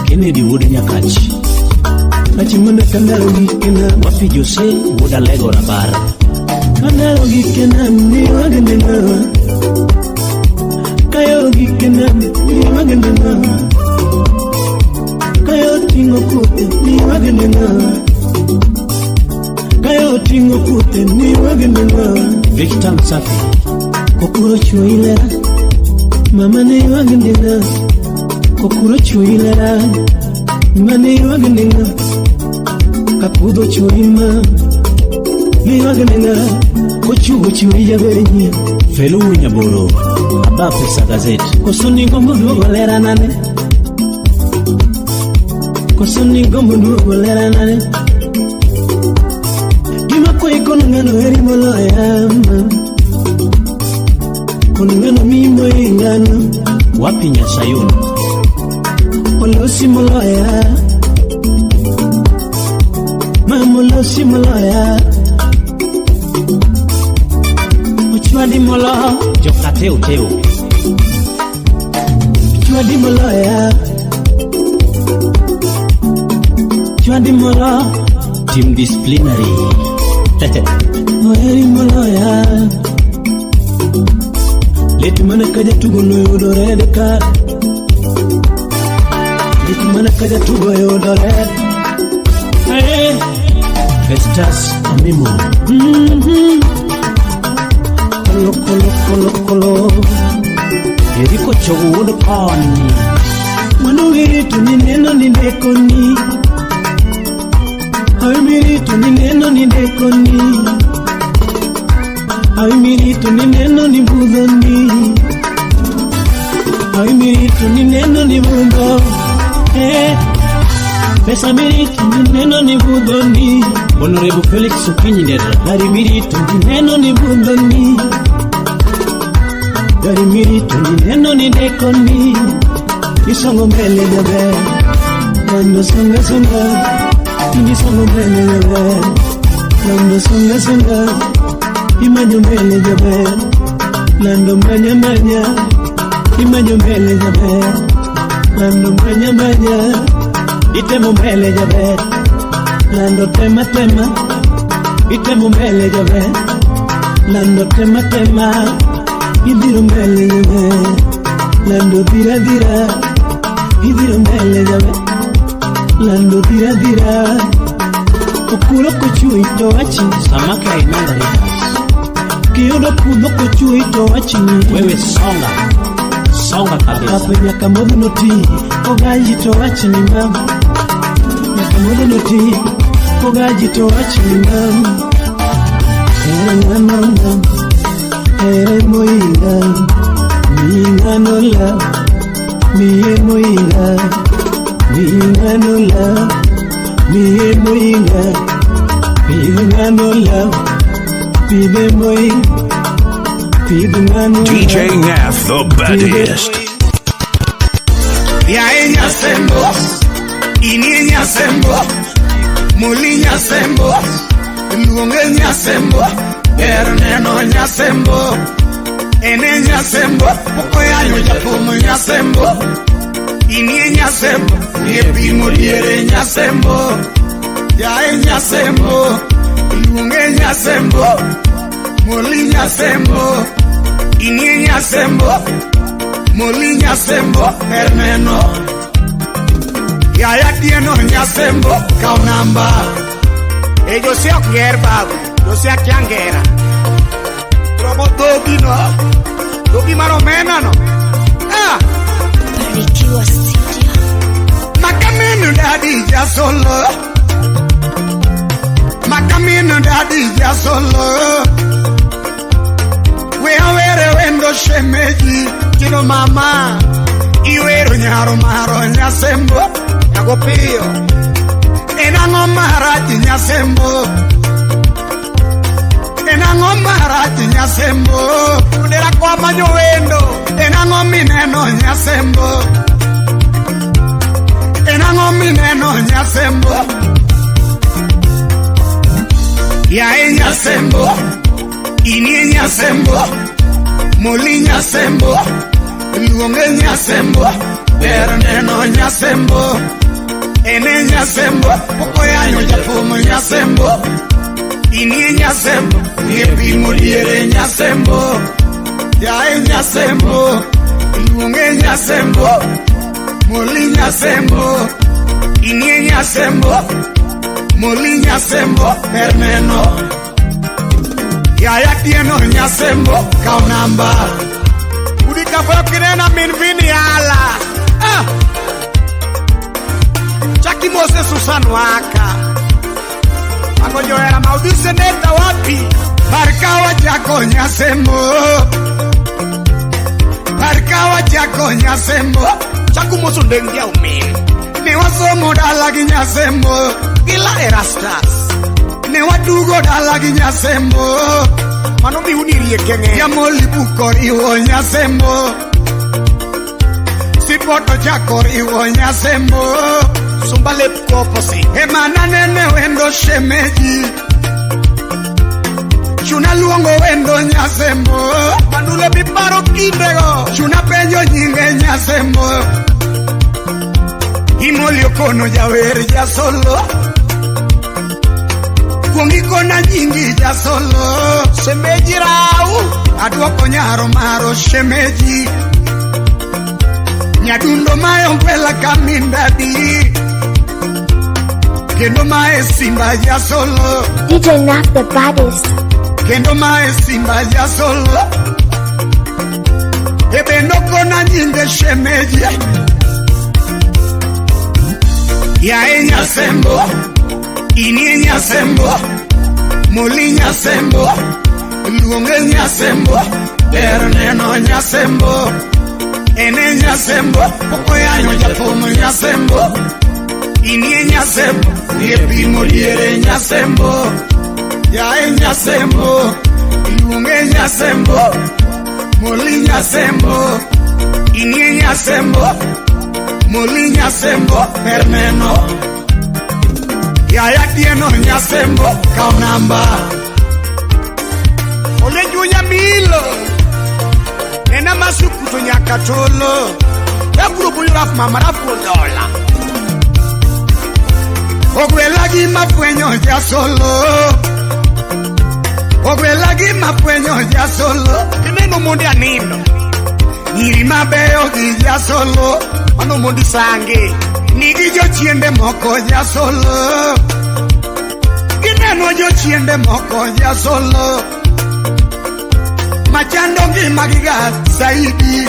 S11: Kennedy wuod Nyakach.
S7: Rach mana ka ndaro gi kenam.
S11: Wapi Jose wuod Alego Rabar.
S7: Ka ndaro gi kenam ni wagende ng'awa. Kayo gi kenam ni wagende ng'awa. Kayo ting'o kuthe ni wagende ng'awa. Kayo ting'o kuthe ni wagende ng'awa.
S11: Victor Msafi.
S7: Kokuro chuoyi lera. Mama ne ywagni ng'a. Kokuro chuoyi lera. Mama ne ywagni ng'a. Kakudho chuoyi ma. Ne ywagni ng'a. Kochugo chuoyi jaber nyien.
S11: Felu Nyaboro. Aba Pesa Gazette.
S7: Koso ni gombo duogo lera nane. Koso ni gombo duogo lera nane. Gima kwayi kono ng'ano eri moloya ma. Kono ng'ano mimo ingano.
S11: Wapi Nyasayun.
S7: Olosi moloya. Mama olosi moloya. Ochwadi molo.
S11: Jokateu teu.
S7: Ochwadi moloya. Ochwadi molo.
S11: Team disciplinary.
S7: Oheri moloya. Lit mana ka jatugo noyudo red card. Lit mana ka jatugo oyudo red. Hey. Festus Amimo. Kolo kolo kolo kolo. Eriko chogo wuod koni. Mano wirito ni neno ni ndekoni. Ay mirito ni neno ni ndekoni. Ay mirito ni neno ni budhoni. Ay mirito ni neno ni budho. Eh. Pesa mirito ni neno ni budhoni. Honorable Felix Okinyi Ndera. Gari mirito ni neno ni budhoni. Gari mirito ni neno ni ndekoni. Isongo mbele jaber. Nando songa songa. Isongo mbele jaber. Nando songa songa. Imanyo mbele jaber. Nando manya manya. Imanyo mbele jaber. Nando manya manya. Itemo mbele jaber. Nando tema tema. Itemo mbele jaber. Nando tema tema. Idhiro mbele jaber. Nando dira dira. Idhiro mbele jaber. Nando dira dira. Okuro kochui to wachi.
S11: Samaki hainanga reverse.
S7: Kiyudo kudho kochui to wachni.
S11: Wewe songa. Songa kabisa.
S7: Kape nyaka modho noti. Ogaji to wachni mam. Nyaka modho noti. Ogaji to wachni mam. Ere ng'ano nam. Ere moinga. Mi ng'ano la. Miye moinga. Mi ng'ano la. Miye moinga. Pidh ng'ano la. Pidhe moinga. Pidh ng'ano la.
S5: DJ Nath, the baddest.
S2: Yae nyasembo, inie nyasembo, muli nyasembo, luonge nyasembo, ber neno nyasembo, ene nyasembo, pok oyanyo jathum nyasembo, inie nyasembo, ye pimo diere nyasembo, yae nyasembo, luonge nyasembo, muli nyasembo, inie nyasembo. Moli nyasembo ber neno. Yaya tieno nyasembo kaw namba.
S6: E Jose ok ger babu. Jose akia ngera. Robo dhogi no. Dhogi mar omena no. Ah!
S3: Barikiwa Studio.
S2: Makamino dadi jasolo. Makamino dadi jasolo. We awere wendo shemeji. Chino mama. Iwero nyaro maro nyasembo.
S6: Nyago piyo.
S2: En ang'o marach nyasembo. En ang'o marach nyasembo.
S6: Udera kwa manyo wendo.
S2: En ang'o mineno nyasembo. En ang'o mineno nyasembo. Yae nyasembo. Inie nyasembo. Moli nyasembo. Luonge nyasembo. Ber neno nyasembo. Ene nyasembo. Pok oyanyo jathum nyasembo. Inie nyasembo. Ye pimo diere nyasembo. Yae nyasembo. Luonge nyasembo. Moli nyasembo. Inie nyasembo. Moli nyasembo. Ber neno. Yaya tieno nyasembo. Kaw namba.
S6: Udi kafoyo kinena min vini ala. Ah! Chaki Mose Susan Waka. Mago johera maudhi seneta wapi?
S2: Barkawa chako nyasembo. Barkawa chako nyasembo.
S6: Chaku moso ndengia umin.
S2: Ne wasomo dala gi nyasembo.
S6: Gila Erastus.
S2: Ne wadugo dala gi nyasembo.
S6: Mano mi unirie kenge.
S2: Jamoli buko riwo nyasembo. Sipoto chako riwo nyasembo.
S6: Sumba lep koposi.
S2: Emana nene wendo shemeji. Chuna luongo wendo nyasembo.
S6: Manule biparo kindego.
S2: Chuna penjo nyinge nyasembo. Imoli okono jawer jasolo. Kuong ikona nyingi jasolo.
S6: Shemeji rau.
S2: Aduoko nyaro maro shemeji. Nyadundo mae ongwela kamindadi. Kendo mae simba jasolo.
S3: DJ Naf the baddest.
S2: Kendo mae simba jasolo. Ebe nokona nyinge shemeji. Yae nyasembo. Inie nyasembo. Moli nyasembo. Luonge nyasembo. Ber neno nyasembo. Ene nyasembo. Pok oyanyo jathum nyasembo. Inie nyasembo. Ng'e diere nyasembo. Yae nyasembo. Iluonge nyasembo. Moli nyasembo. Inie nyasembo. Moli nyasembo. Ber neno. Yaya tieno nyasembo. Kaw namba.
S6: Ole junya milo. Nena masuku to nyaka tolo. Yaburo buyo raf mama raf dola.
S2: Ogwela gi mafwenyo jasolo. Ogwela gi mafwenyo jasolo.
S6: Ineno mondi anindo.
S2: Nyiri mabeyo gi jasolo.
S6: Mano mondi sange.
S2: Nigi jochiende moko jasolo. Gineno jochiende moko jasolo. Machando ngima giga saidi.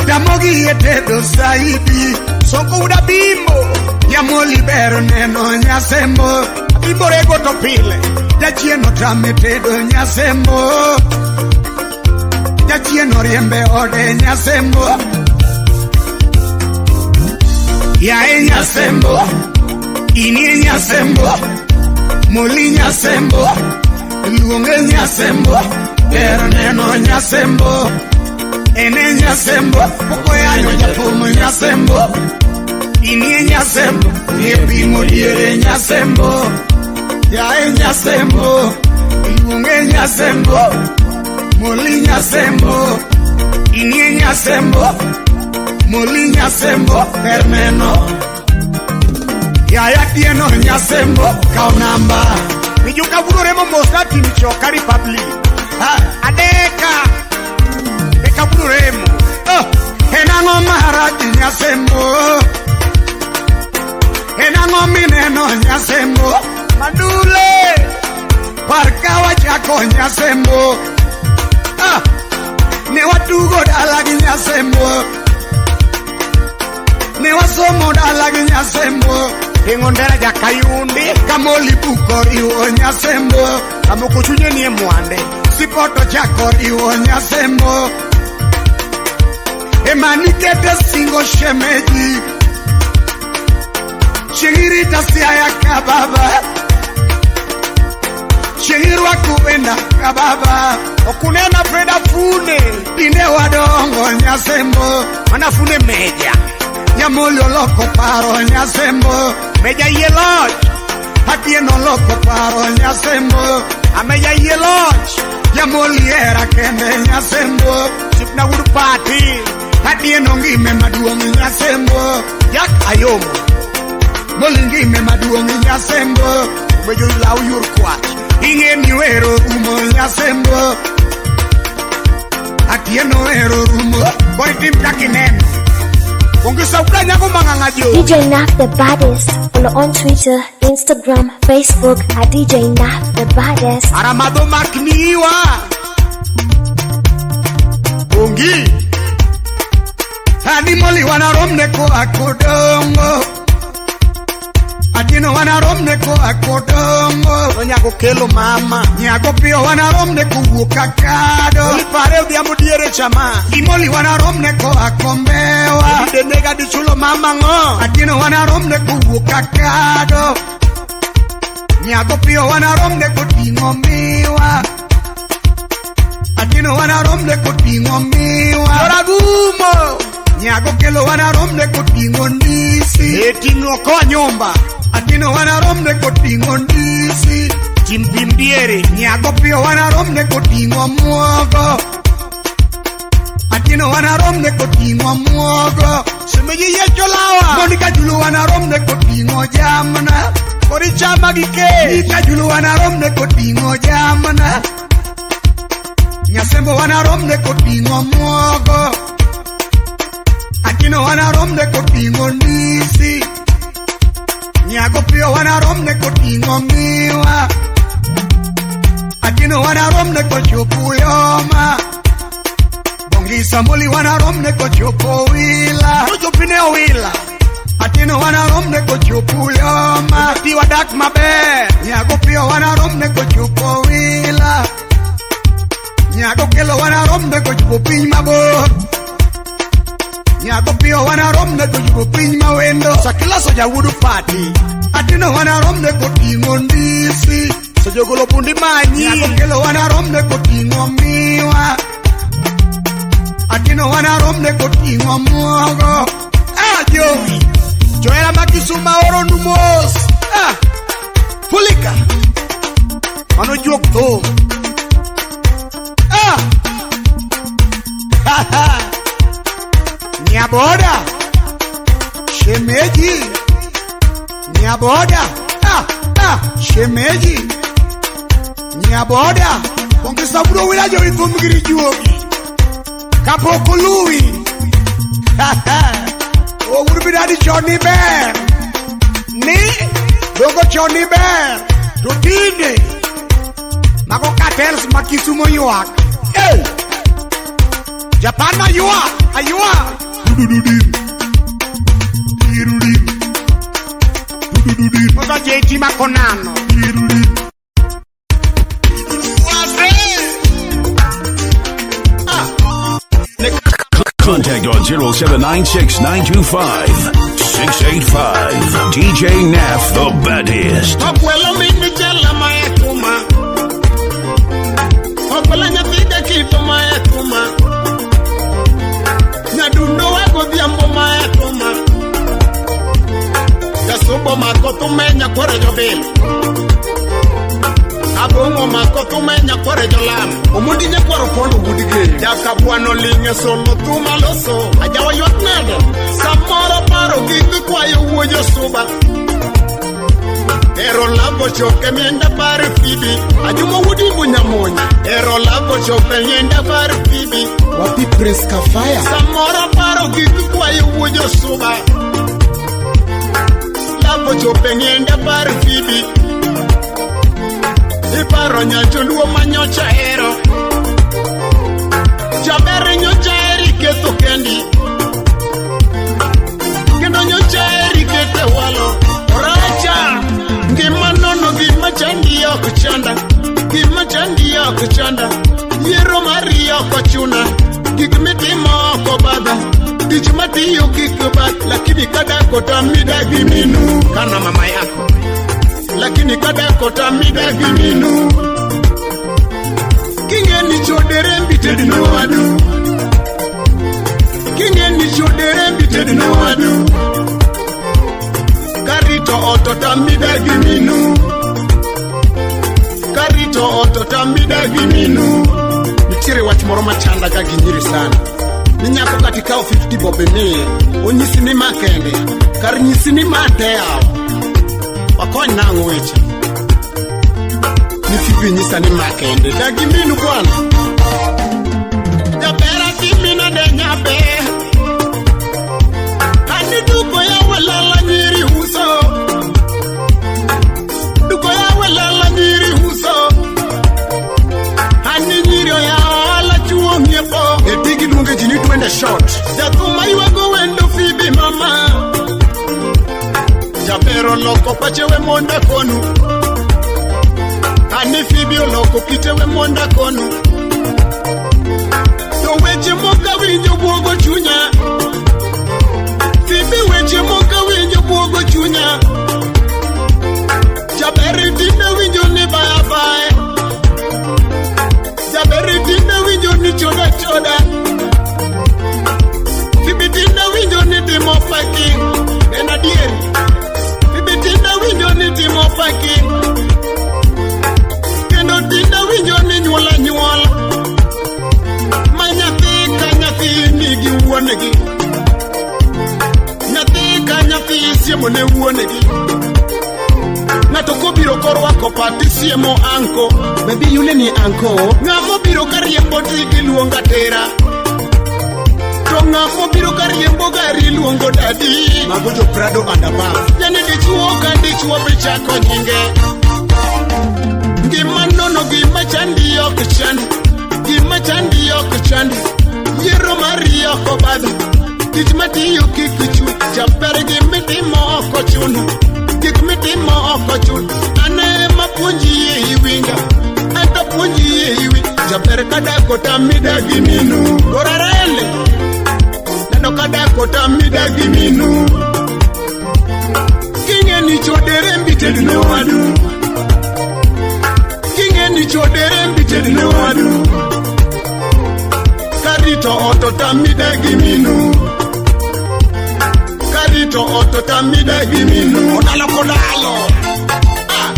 S2: Tamogi e tedo saidi.
S6: Sonko uda bimbo.
S2: Yamoli ber neno nyasembo.
S6: Bimbo rego to pile.
S2: Jachien otame tedo nyasembo. Jachien oriembe ode nyasembo. Yae nyasembo. Inie nyasembo. Moli nyasembo. Luonge nyasembo. Ber neno nyasembo. Ene nyasembo. Pok oyanyo jathum nyasembo. Inie nyasembo. Ng'e pimo diere nyasembo. Yae nyasembo. Iluonge nyasembo. Moli nyasembo. Inie nyasembo. Moli nyasembo. Ber neno. Yaya tieno nyasembo. Kaw namba.
S6: Mijuka buro remo mosna timi choka Republic. Adeka. Eka buro remo.
S2: Oh, enang'o marach nyasembo. Enang'o mineno nyasembo.
S6: Mandule.
S2: Par ka wachako nyasembo. Ah, ne watugo dala gi nyasembo. Ne wasomo dala gi nyasembo.
S6: Ting'o ndera jakayundi.
S2: Kamoli buko riwo nyasembo.
S6: Kamoko chunye nie mwande.
S2: Sipoto chako riwo nyasembo. Ema nikete singo shemeji. Chieng' irita siaya ka baba. Chieng' irwako wenda ka baba.
S6: Okunena Freda Fune.
S2: Tinde wadongo nyasembo.
S6: Mana Fune meja.
S2: Nyamoli oloko paro nyasembo.
S6: Meja yie loch.
S2: Atieno oloko paro nyasembo.
S6: Ameja yie loch.
S2: Nyamoli hera kende nyasembo.
S6: Sipna wuod pati.
S2: Atieno ngime maduong' nyasembo.
S6: Jack Ayomo.
S2: Moli ngime maduong' nyasembo.
S6: Omejo law yor kwach.
S2: Ing'e ni wero rumo nyasembo. Atieno wero rumo.
S6: Koro itim kaka ineno. Onge sauda nyago mang'ang'a jo.
S3: DJ Naf the baddest. Follow on Twitter, Instagram, Facebook at DJ Naf the baddest.
S6: Aramadho makniwa. Ongi.
S2: Ani moli wanaromne koa kodongo. Atieno wanaromne koa kodongo.
S6: Onyago kelo mama.
S2: Nyago piyo wanaromne kowuok Kakado.
S6: Ipare odhiambo diere chama.
S2: Imoli wanaromne koa Kombewa.
S6: Ide nega dichulo mama ng'o.
S2: Atieno wanaromne kowuok Kakado. Nyago piyo wanaromne koting'o miwa. Atieno wanaromne koting'o miwa.
S6: Joragumo.
S2: Nyago kelo wanaromne koting'o ndisi.
S6: E ting'o koa nyumba.
S2: Atieno wanaromne koting'o ndisi.
S6: Tim pim diere.
S2: Nyago piyo wanaromne koting'o muogo. Atieno wanaromne koting'o muogo.
S6: Shemeji yecho lawa.
S2: Monica Julu wanaromne koting'o jamna.
S6: Kori chama gi ke.
S2: Nika Julu wanaromne koting'o jamna. Nyasembo wanaromne koting'o muogo. Atino wanaromne koting'o ndisi. Nyago piyo wanaromne koting'o miwa. Atino wanaromne kochopo Uyoma. Bongi Samoli wanaromne kochopo Wila. Kochopine Wila. Atino wanaromne kochopo Uyoma. Tiwa dak maber. Nyago piyo wanaromne kochopo Wila. Nyago kelo wanaromne kochopo piny mabor. Nyago piyo wanaromne kochopo piny mawendo. Sakilaso jawuodo pati. Atino wanaromne koting'o ndisi. Sojogolo bundi manyi. Nyago kelo wanaromne koting'o miwa. Atino wanaromne koting'o muogo. Ah, Jowi. Joela makisuma oro numos. Ah, Fulika. Mano juok thum. Ah. Ha ha. Nyaboda. Shemeji. Nyaboda. Ah, ah. Shemeji. Nyaboda. Ongeza bro wila jowi thum giri juogi. Kapok oluwi. Ha ha. Owuor bidadi chon ni ber. Ni dogo chon ni ber. To tinde mago cartels ma Kisumo ywak. Hey! Japan aywa, aywa. Dudududim. Dirudim. Dudududim. Osa JT makonano. Dirudim.
S5: Contact on 0796 925 685. DJ Naff, the baddest.
S17: Okwelo mini jela maekuma. Okwelo nyathiga kito maekuma. Nyadundo wago dhiambo maekuma. Jasubo mako tumenya kwere jobil. Abongo mako tumenya kwere jolam. Omondi nyakwaro pondo wuod geyo. Jakabwano ling' e solo thuma loso. Ajawa ywak nade? Samoro paro gik kwayo wuo josuba. Ero labo choke mienda par fibi. Ajumo wuod Imbu nyamunya. Ero labo choke mienda par fibi.
S6: Wapi Prince Kafaya?
S17: Samoro paro gik kwayo wuo josuba. Labo chope mienda par fibi. Iparo nyajoluo manyocha hero. Jaber nyocha heri ketho kendi. Kendo nyocha heri kete walo. Oracha ngima nono gima chandi ok chanda. Gima chandi ok chanda. Yiero mari ok ochuna. Gik mitimo ok obadha. Tich matiyo kik bath. Lakini kadako tamidagi minu. Kana mama yako. Lakini kadako tamidagi minu. Kingeni chodere mbitedno wadu. Kingeni chodere mbitedno wadu. Karito oto tamidagi minu. Karito oto tamidagi minu.
S6: Nitiere wach moro machanda ga gi nyiri sana. Ni nyako kata ikawo 50 bob imiye, onyisi ni ma kende. Kar nyisi ni ma te yawa. Wakony nang'o weche? Ni Fibi nyisa ni ma kende. Dagi minu bwana.
S17: Jabera timina de nyabe. Ani duko ya welala nyiri uso. Duko ya welala nyiri uso. Ani nyiri ya ala chuo ngiepo.
S6: E tigi luonge ji ni twende short.
S17: Jathuma ywago wendo Fibi mama. Jabero loko pache we monda konu. Ani Fibi oloko kite we monda konu. To weche moka winjo buogo chunya. Fibi weche moka winjo buogo chunya. Jaberi tinde winjo ni baya bae. Jaberi tinde winjo ni choda choda. Fibi tinde winjo ni timo paki. En adier. Fibi tinde winjo ni timo paki. Kendo tinde winjo ni nyuola nyuola. Ma nyathi ka nyathi nigi wuonegi. Nyathi ka nyathi siemo ne wuonegi. Ng'ato kobiro Korwako pati siemo anko. Baby yule ni anko. Ng'amo biro kariembo tigi luonga tera. To ng'amo biro kariembo gari luongo dadi.
S6: Mago jo Prado and above.
S17: Yani dichuo ka dichuo bichako nyinge. Gima nono gima chandi ok chandi. Gima chandi ok chandi. Yiero mari ok obadho. Tich matiyo kik ichul. Jaber gimitimo ok ochuno. Gik mitimo ok ochuno. An ema puonji iwinja. Anto puonji iwinja. Jaber kadak otami dagi minu. Gorarele. Neno kadak otami dagi minu. King'e ni chodere mbi ted ne wadu. King'e ni chodere mbi ted ne wadu. Karito ot otami dagi minu. Karito ot otami dagi minu.
S6: Odalo kodalo.
S17: Ah.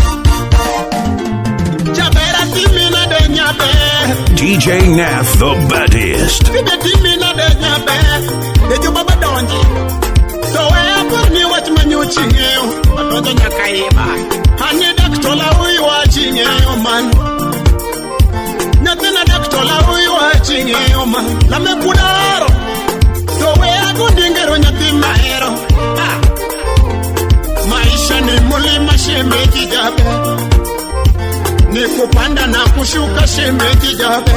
S17: Jabera timina de nyaber.
S5: DJ Nath the baddest.
S17: Tinde timina de nyaber. De jo baba donji. To we apar ni wach manyochi ng'eyo. Adonjo nyaka iba. Ani dak to lawi wach ing'eyo man. Nyathina dak to lawi wach ing'eyo man. Lame kudaro. To we agundi ngero nyathi mahero. Ah. Maisha ni mulima shemeji jabe. Ni kupanda na kushuka shemeji jabe.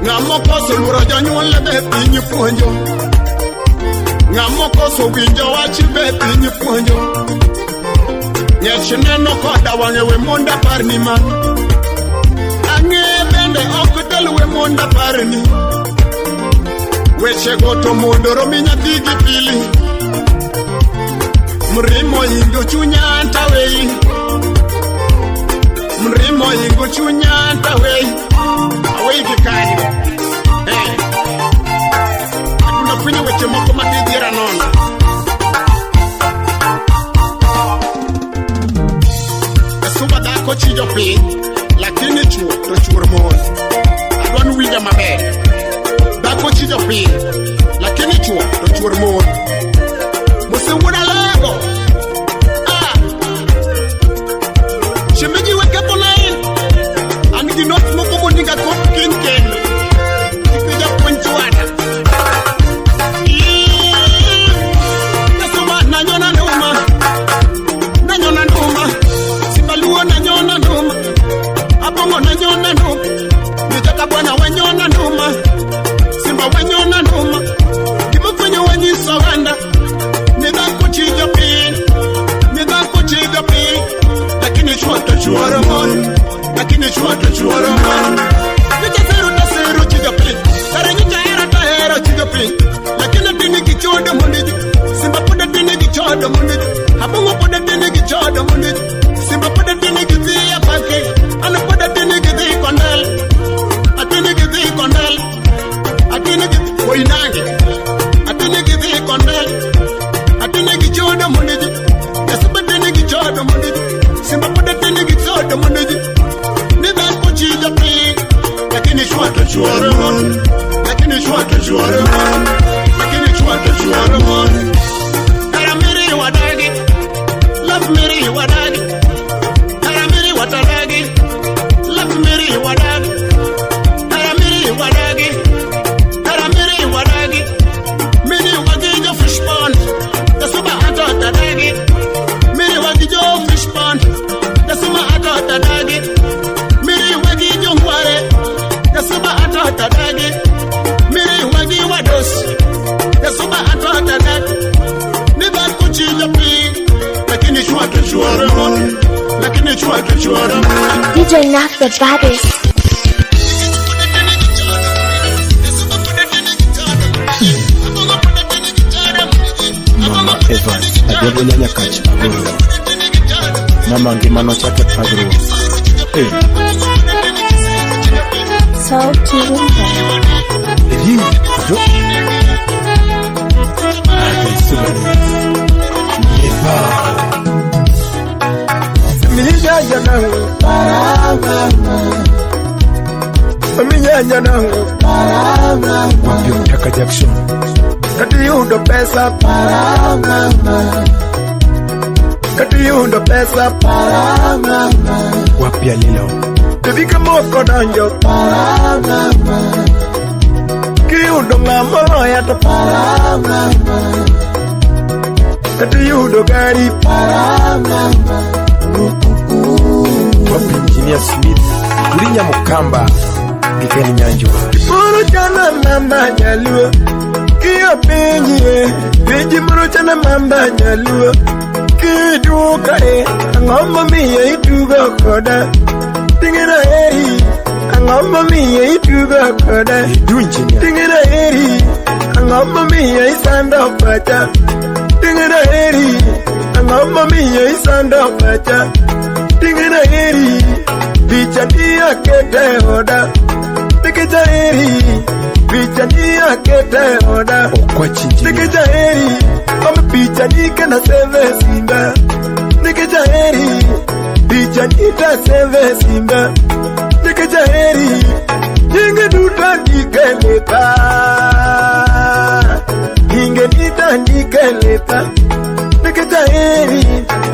S17: Ng'amo koso luoro jonyuol be piny puonjo. Ng'amo koso winjo wach be piny puonjo. Ng'ech neno koda wang'e we mondo apar ni ma. Ang'e bende ok del we mondo apar ni. Wechego to mondo romi nyathi gi pili. Mrimo ingo chunya antawei. Mrimo ingo chunya antawei. Awei gi kanyo. Hey. Aduna fwenyo weche moko matidhiera nono. Asuba dhako chijo piny, lakini chuo to chuor mon. Adwa ni winja maber. Dhako chijo piny, lakini chuo to chuor mon. Mose wuod Alego. Ah. Shemeji weke line. An gi not moko moninga kop kiny kendo. Kik japuonj chwada. Kasuma nanyona nduma. Nanyona nduma. Simbaluo nanyona nduma. Abongo nanyona nduma. Nijaka bwana wanyona nduma. Simba wanyona nduma. Gimofwenyo wanyiso oganda. Ni dhako chijo piny. Ni dhako chijo piny. Lakini chuo to chuoro mon. Lakini chuo to chuoro mon. Nyicha seru to seru chijo piny. Kare nyicha hero to hero chijo piny. Lakini tini gi chodo mondiji. Simba pod tini gi chodo mondiji. Abongo pod tini gi chodo mondiji. Simba pod tini gi dhi apake. An pod tini gi dhi kondel. Atini gi dhi kondel. Atini gi koinange. Atini gi dhi kondel. Atini gi chodo mondiji. Simba tini gi chodo mondiji. Simba pod tini gi chodo mondiji. Ni dhako chijo piny. Lakini chuo to chuoro mon. Lakini chuo to chuoro mon. Lakini chuo to chuoro mon. Karamiri wadagi. Love miri wadagi. Karamiri watadagi. Love miri wadagi. Karamiri wadagi. Karamiri wadagi. Miri wagijo fish pond. Kasuba atotadagi. Miri wagijo fish pond. Kasuba atotadagi. Miri wagijo ngware. Kasuba atotadagi. Miri wagi wados. Kasuba atotadagi. Ni dhako chijo piny. Lakini chuo to chuoro mon. Lakini chuo to chuoro mon.
S3: DJ Nath the baddest.
S18: Mama Evans, Adhiambo Nyanyakach Agoro. Mama ngima nochake thagruok. Eh.
S3: Sauti Rumba.
S18: Rio. Nepal. Wapio Mtaka Jackson.
S2: Katiyudo pesa Kata iyudo pesa para mama.
S18: Wapi alilo.
S2: Baby kamoko donjo para mama. Kiyudo ng'ama oloya to para mama. Kata iyudo gari para mama.
S18: Wapi Engineer Smith. Urinya Mukamba. Gikeni Nyanjwa.
S2: Moro chana mama nyaluo. Kiyo penji penji moro chana mama nyaluo. Kiduoka e ang'o momiyo itugo koda. Ting'ina heri ang'o momiyo itugo koda. Ting'ina heri ang'o momiyo isando pacha. Ting'ina heri ang'o momiyo isando pacha. Ting'ina heri picha ni akete oda. Nikech aheri picha ni akete oda. Nikech aheri ome picha ni kenda seve simba. Nikech aheri picha ni ta seve simba. Nikech aheri nyinge duto andike lepa. Nyinge duto andike lepa. Nikech aheri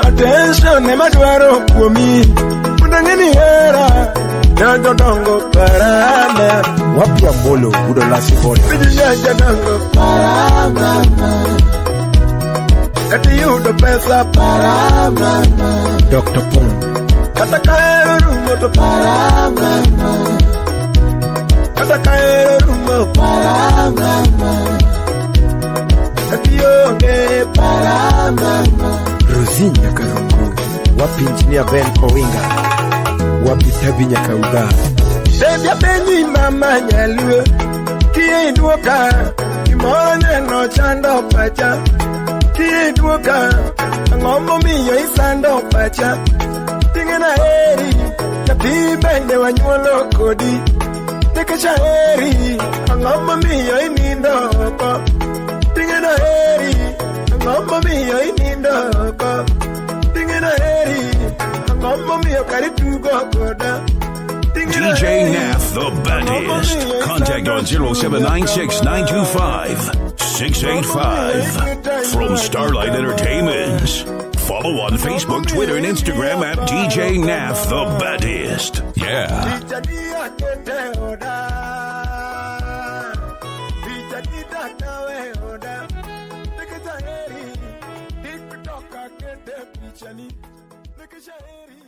S2: attention ema dwaro kuomi. Mondo ang'e ni hera jodongo parana.
S18: Wapi Amolo udo lasi boda.
S2: Vijana jodongo parana. Kata iyudo pesa parana.
S18: Dr. Pong.
S2: Kata kahero rumo to parana. Kata kahero rumo parana. Kata ionge parana.
S18: Rosie Nyakarungu. Wapi Engineer Ben Owinga. Wapi Tabi Nyakauga.
S2: Baby apenji mama nyaluo. Kie iduoka gimoro neno chando pacha. Kie iduoka ang'o momiyo isando pacha. Ting'ina heri nyathi bende wanyuolo kodi. Nikech aheri ang'o momiyo inindo oko. Ting'ina heri ang'o momiyo inindo oko. Ting'ina heri ang'o momiyo kar itugo koda.
S5: DJ Nath, the baddest. Contact on 0796 925 685 from Starlight Entertainment. Follow on Facebook, Twitter, and Instagram at DJ Nath, the baddest. Yeah.
S2: Picha ni akete oda. Picha ni tatawe oda. Nikech aheri TikTok akete picha ni. Nikech aheri.